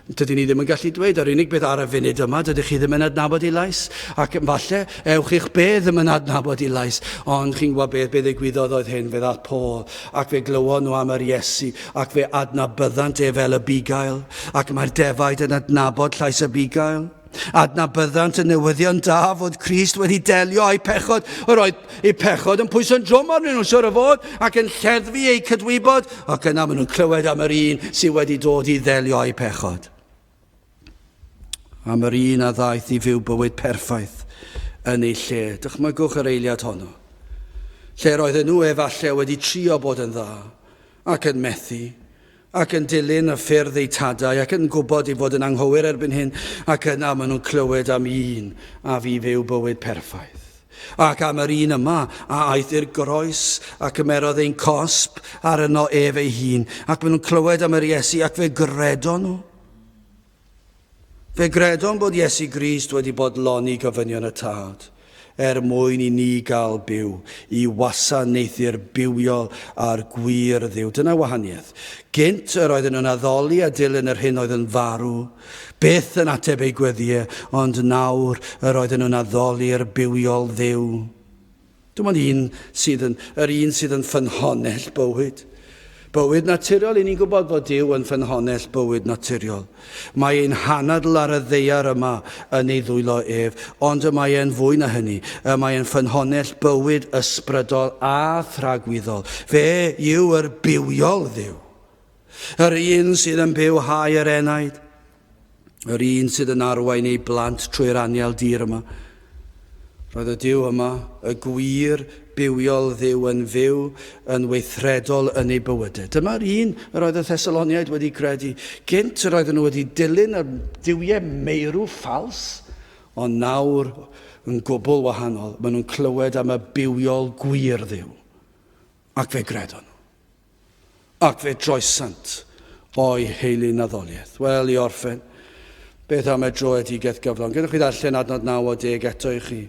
dydyn ni ddim yn gallu dweud. Yr unig beth ar y funud yma, dydych chi ddim yn adnabod ei lais. Ac falle, ewch i'ch bedd ddim yn adnabod ei lais. Ond chi'n gwybod beth, beth ddigwyddodd oedd hyn, fe ddaeth Paul, ac fe glywon nhw am yr Iesu, ac fe adnabyddant e fel y bugail. Ac mae'r defaid yn adnabod llais y bugail. Adnabyddant y newyddion da fod Crist wedi delio â'u pechod. Yr oedd eu pechod yn pwyso'n drwm arnyn nhw, siwr o fod, ac yn lleddfu eu cydwybod, ac yna maen nhw'n clywed am yr un sydd wedi dod i ddelio â'u pechod. Am yr un a ddaeth i fyw bywyd perffaith yn ei lle. Dychmygwch yr eiliad honno. Lle roedden nhw efallai wedi trio bod yn dda, ac yn methu, ac yn dilyn y ffyrdd eu tadau, ac yn gwybod ei fod yn anghywir erbyn hyn, ac yna maen nhw'n clywed am un a fu fyw bywyd perffaith. Ac am yr un yma a aeth i'r groes a cymerodd ein cosb ar yno ef ei hun, ac maen nhw'n clywed am yr Iesu ac fe gredon nhw. Fe gredom bod Iesu Grist wedi bodloni gofynion y Tad er mwyn i ni gael byw, i wasanaethu'r bywiol a'r gwir Dduw. Dyna wahaniaeth. Gynt yr oedden nhw'n addoli a dilyn yr hyn oedd yn farw, byth yn ateb eu gweddïau, ond nawr yr oedden nhw'n addoli'r bywiol Dduw. Dim ond un sydd yn, yr un sydd yn ffynhonnell bywyd. Bywyd naturiol, i ni'n gwybod fod Duw yn ffynhonnell bywyd naturiol. Mae ein hanadl ar y ddaear yma yn ei ddwylo ef, ond y mae e'n fwy na hynny. Y mae e'n ffynhonnell bywyd ysbrydol a thragwyddol. Fe yw yr bywiol Dduw. Yr un sydd yn bywhau yr enaid. Yr un sydd yn arwain ei blant trwy'r anial dir yma. Roedd y Duw yma, y gwir bywiol Dduw yn fyw, yn weithredol yn ei bywydau. Dyma'r un yr oedd y Thessaloniaid wedi credu. Gynt yr oedden nhw wedi dilyn y duwiau meirw ffals, ond nawr yn gwbl wahanol. Maen nhw'n clywed am y bywiol gwir Dduw. Ac fe gredon nhw. Ac fe droesant o'i heilun addoliaeth. Wel, i orffen, beth am y droedigaeth gyflawn? Gadewch chi ddarllen adnod 9 o 10 eto i chi.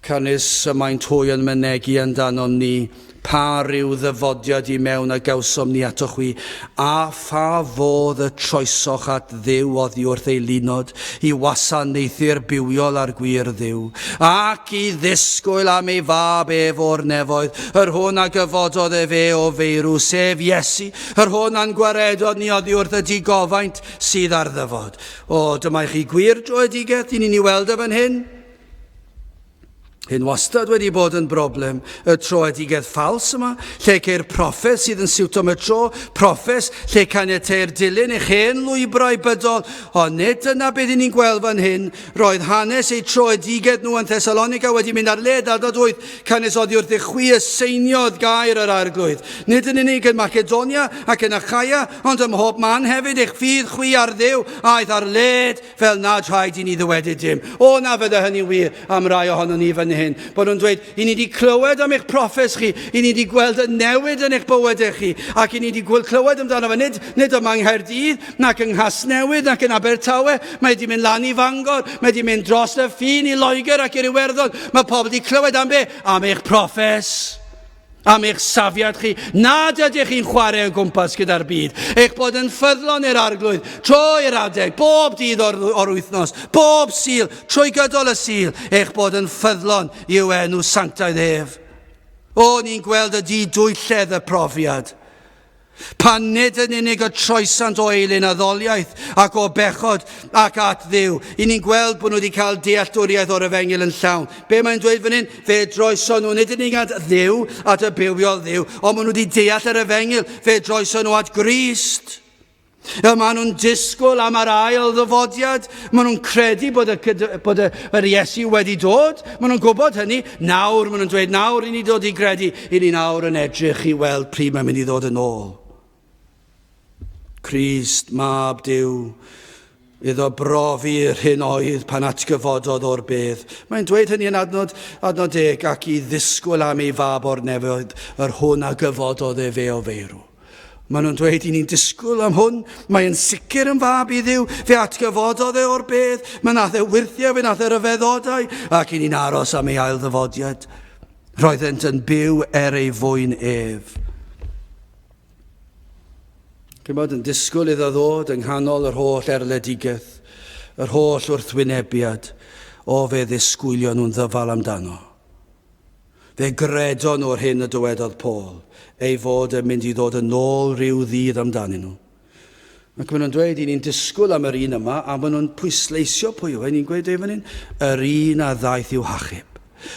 Canys y maent hwy yn mynegi amdanom ni, pa ryw ddyfodiad i mewn a gawsom ni atoch chwi, a pha fodd y troesoch at Dduw oddi wrth eilunod, i wasanaethu'r bywiol a'r gwir Dduw, ac i ddisgwyl am ei fab ef o'r nefoedd, yr hwn a gyfododd efe o feirw, sef Iesu, yr hwn a'n gwaredodd ni oddi wrth y digofaint sydd ar ddyfod. O, dyma i chi gwir dröedigaeth, i ni'n ei weld e fan hyn. Hyn wastad wedi bod yn broblem, y troedigaeth ffals yma, lle ceir proffes sydd yn siwto am y tro, proffes lle caniateir dilyn eich hen lwybrau bydol, ond nid dyna beth i ni'n gweld fan hyn. Roedd hanes eu troedigaeth nhw yn Thessalonica wedi mynd ar led adnod 8, canys oddi wrth eich chwi y seiniodd gair yr Arglwydd. Nid yn unig yn Macedonia ac yn Achaia, ond ym mhob man hefyd eich ffydd chwi ar Dduw aeth ar led fel nad rhaid i ni ddywedyd dim. O, na fydde hynny'n wir am rai ohonon ni fan hyn. Bod nhw'n dweud, i ni wedi clywed am eich proffes chi, i ni wedi gweld y newid yn eich bywydau chi, ac i ni wedi gweld clywed amdano fe, nid, nid yma yng Nghaerdydd, nac yng Nghasnewydd, nac yn Abertawe, mae wedi mynd lan i Fangor, mae wedi mynd dros y ffin i Loegr ac i'r Iwerddon. Mae pobl wedi clywed am be? Am eich proffes. Am eich safiad chi, nad ydych chi'n chwarae o gwmpas gyda'r byd, eich bod yn ffyddlon i'r Arglwydd trwy'r adeg, bob dydd o'r, or wythnos, bob Sul, trwy gydol y Sul, eich bod yn ffyddlon i'w enw sanctaidd ef. O, ni'n gweld y di dwylledd y profiad. Pan nid yn unig y troesant o eilun addoliaeth ac o bechod ac at Dduw, i ni'n gweld bod nhw wedi cael dealltwriaeth o'r efengyl yn llawn. Be mae'n dweud fan hyn? Fe droeson nhw nid yn unig at Dduw, at y bywiol Dduw, ond maen nhw wedi deall yr efengyl. Fe droeson nhw at Grist. Y maen nhw'n disgwyl am yr ail ddyfodiad. Maen nhw'n credu bod, y, bod y, yr Iesu wedi dod. Maen nhw'n gwybod hynny. Nawr, maen nhw'n dweud, nawr i ni dod i gredu. I ni nawr yn edrych i weld pryd mae'n mynd i ddod yn ôl. Crist, mab Duw, iddo brofi yr hyn oedd pan atgyfododd o'r bedd. Mae'n dweud hynny yn adnod, adnod deg, ac i ddisgwyl am ei fab o'r nefoedd, yr hwn a gyfododd efe o feirw. Maen nhw'n dweud, i ni'n disgwyl am hwn, mae'n sicr yn fab i Dduw, fe atgyfododd e o'r bedd, mae nath e wyrthiau, fe nath e ryfeddodau, ac i ni'n aros am ei ail ddyfodiad. Roeddent yn byw er ei fwyn ef. Chymod, yn disgwyl iddo ddod yng nghanol yr holl erledigaeth, yr holl wrthwynebiad, o fe ddisgwylio nhw'n ddyfal amdano. Fe gredon nhw'r hyn y dywedodd Paul, ei fod yn mynd i ddod yn ôl rhyw ddydd amdanyn nhw. Ac maen nhw'n dweud, i ni'n disgwyl am yr un yma, a maen nhw'n pwysleisio pwy yw e. Ni'n gweud ei fan hyn, yr un a ddaeth i'w hachub.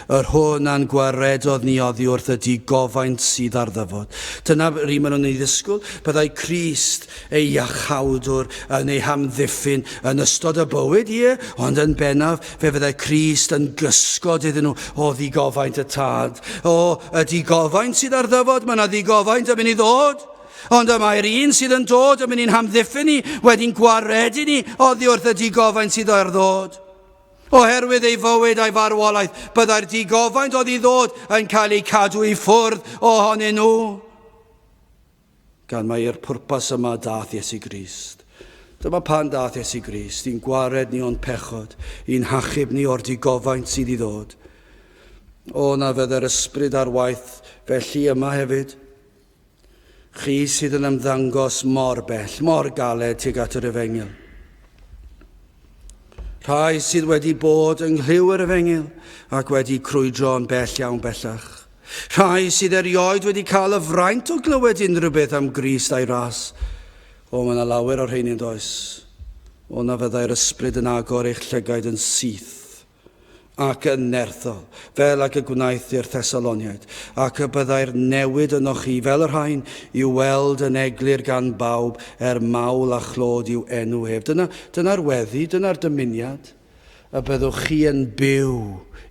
Yr hwn a'n gwaredodd ni oddi wrth y digofaint sydd ar ddyfod. Dyna yr un maen nhw'n ei ddisgwyl. Byddai Crist, ei iachawdwr, yn ei hamddiffyn yn ystod y bywyd, ie, ond yn bennaf, fe fyddai Crist yn gysgod iddyn nhw o ddigofaint y Tad. O, y digofaint sydd ar ddyfod, mae yna ddigofaint yn mynd i ddod. Ond y mae'r un sydd yn dod yn mynd i'n hamddiffyn ni wedi'n gwaredu ni oddi wrth y digofaint sydd ar ddod. Oherwydd ei fywyd a'i farwolaeth, byddai'r digofaint oedd i ddod yn cael eu cadw i ffwrdd ohonyn nhw. Gan mai i'r pwrpas yma dath Iesu Grist. Dyma pan dath Iesu Grist i'n gwared ni o'n pechod, i'n hachub ni o'r digofaint sydd i ddod. O, na fydde'r ysbryd ar waith felly yma hefyd. Chi sydd yn ymddangos mor bell, mor galed tuag at yr efengyl. Rhai sydd wedi bod yng nghlyw yr efengyl ac wedi crwydro yn bell iawn bellach. Rhai sydd erioed wedi cael y fraint o glywed unrhyw beth am Grist a'i ras. O, mae yna lawer o'r rheiny yn does. O, na fyddai'r ysbryd yn agor eich llygaid yn syth ac yn nerthol, fel ag y gwnaeth i'r Thessaloniaid, ac y byddai'r newid ynoch chi, fel y rhain, i'w weld yn eglur gan bawb, er mawl a chlod i'w enw ef. Dyna, dyna'r weddi, dyna'r dymuniad, y byddwch chi yn byw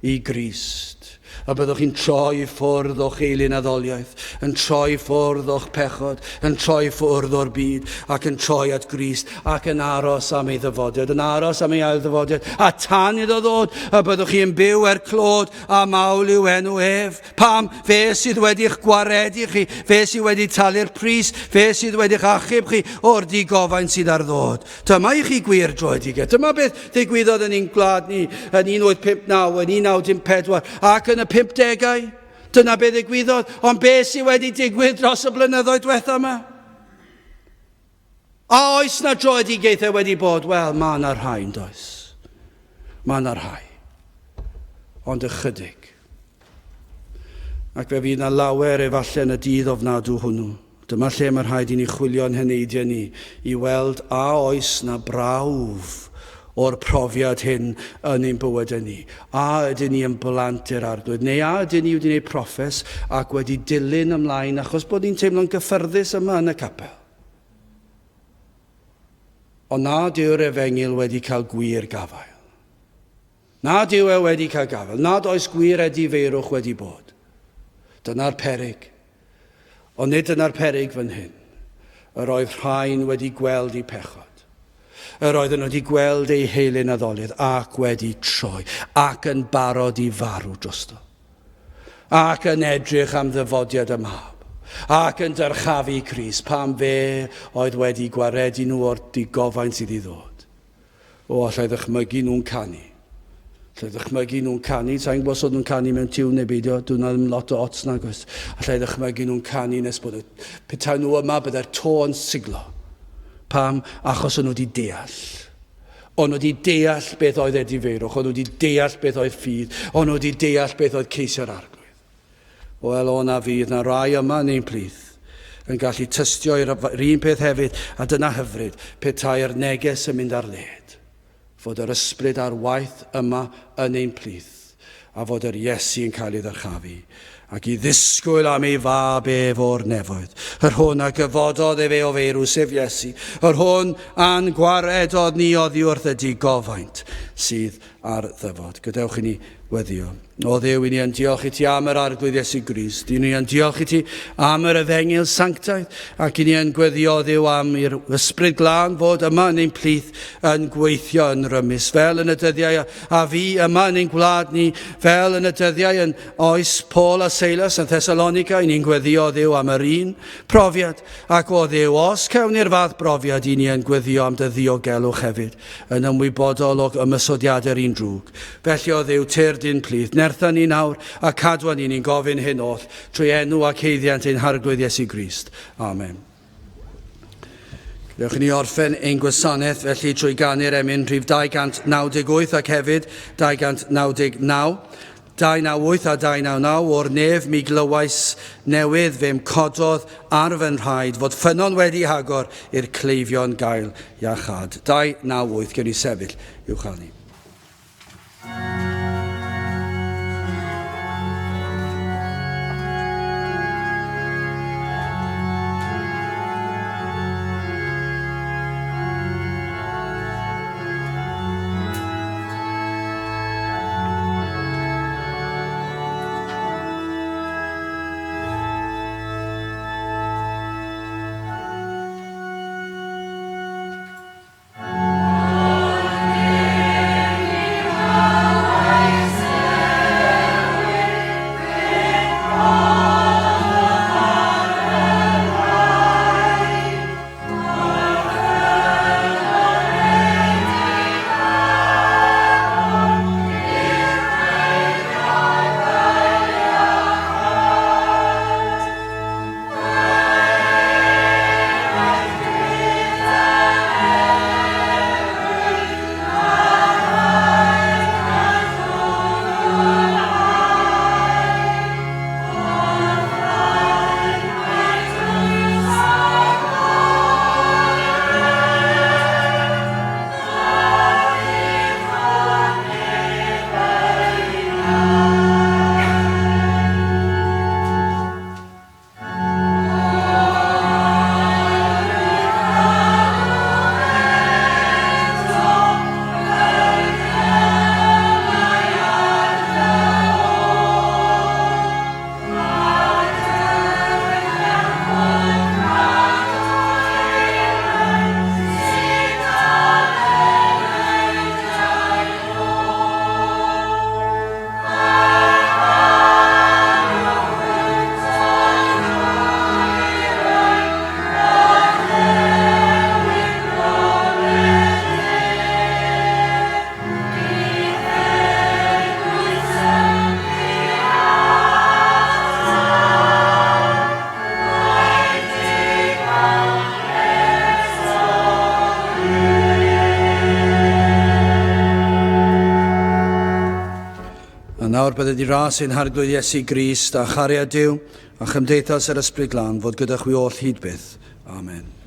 i Grist, y byddwch chi'n troi i ffwrdd o'ch eilunaddoliaeth, yn troi i ffwrdd o'ch pechod, yn troi i ffwrdd o'r byd, ac yn troi at Grist, ac yn aros am ei ddyfodiad, yn aros am ei ail ddyfodiad, a tan iddo ddod, y byddwch chi'n byw er clod a mawl i'w enw ef. Pam? Fe sydd wedi'ch gwaredu chi, fe sydd wedi talu'r pris, fe sydd wedi'ch achub chi o'r digofaint sydd ar ddod. Dyma i chi gwir droedigaeth. Dyma beth ddigwyddodd yn ein gwlad ni yn 1859, yn 1914 ac yn y 50au. Dyna beth ddigwyddodd. Ond beth sydd wedi digwydd dros y blynyddoedd diwetha yma? A oes na droedigaethau wedi bod? Wel, mae yna rhai, yn does. Mae yna rhai. Ond ychydig. Ac fe fydd yna lawer efallai yn y dydd ofnadw hwnnw. Dyma lle mae rhaid i ni chwilio'n heneidiau ni i weld a oes na brawf o'r profiad hyn yn ein bywydau ni. A ydyn ni yn blant i'r Arglwydd, neu a ydyn ni wedi gwneud proffes ac wedi dilyn ymlaen achos bod ni'n teimlo'n gyffyrddus yma yn y capel? Ond nad yw'r efengyl wedi cael gwir gafael. Nad yw e wedi cael gafael, nad oes gwir edifeirwch wedi bod. Dyna'r peryg. Ond nid dyna'r peryg fan hyn. Yr oedd rhain wedi gweld eu pechod. Yr oedden nhw wedi gweld eu heilun addolydd ac wedi troi ac yn barod i farw drosto. Ac yn edrych am ddyfodiad y mab. Ac yn dyrchafu Crist pam fe oedd wedi gwaredu nhw o'r digofaint sydd i ddod. O, allai ddychmygu nhw'n canu. Allai ddychmygu nhw'n canu, sa'n gwybod os oedd nhw'n canu mewn tiwn neu beidio, dwi'n ddim lot o ots nag oes. Allai ddychmygu nhw'n canu nes bod y petai nhw yma, byddai'r to yn siglo. Pam? Achos o'n nhw wedi deall. O'n nhw wedi deall beth oedd edifeirwch, o'n nhw wedi deall beth oedd ffydd, o'n nhw wedi deall beth oedd ceisio'r arglwydd. Wel, o na fydd na rai yma yn ein plith yn gallu tystio i'r un peth hefyd, a dyna hyfryd, petai'r neges yn mynd ar led, fod yr ysbryd ar waith yma yn ein plith, a fod yr Iesu yn cael ei ddyrchafu, ac i ddisgwyl am ei fab ef o'r nefoedd, yr hwn a gyfododd efe o feirw, sef Iesu, yr hwn a'n gwaredodd ni oddi wrth y digofaint sydd ar ddyfod. Gadewch i ni weddio. O Dduw, i ni yn diolch i ti am yr Arglwydd Iesu Grist. I ni yn diolch i ti am yr efengyl sanctaidd ac i ni yn gweddio Dduw am i'r Ysbryd Glân fod yma yn ein plith yn gweithio yn rymus, fel yn y dyddiau a fi yma yn ein gwlad ni, fel yn y dyddiau yn oes Paul a Seilas yn Thessalonica, i ni'n gweddio Dduw am yr un profiad. Ac o Dduw, os cawn ni'r fath brofiad, i ni yn gweddio am dy ddiogelwch hefyd. yn ymwybodol o ymosodiadau'r un drwg. Felly, o Dduw, tyrd i'n plith, nertha ni nawr, a cadwa ni, ni'n gofyn hyn oll, trwy enw ac haeddiant ein Harglwydd Iesu Grist. Amen. Dewch i ni orffen ein gwasanaeth felly trwy ganu'r emyn rhif 298 ac hefyd 299. 298 a 299 o'r nef mi glywais newydd fe'm cododd ar fy nhraed fod ffynnon wedi hagor i'r cleifion gael iachâd. 298, gewn ni sefyll i'w chanu. A nawr bydded i ras ein Harglwydd Iesu Grist a chariad Duw a chymdeithas yr Ysbryd Glân fod gyda chwi oll hyd byth. Amen.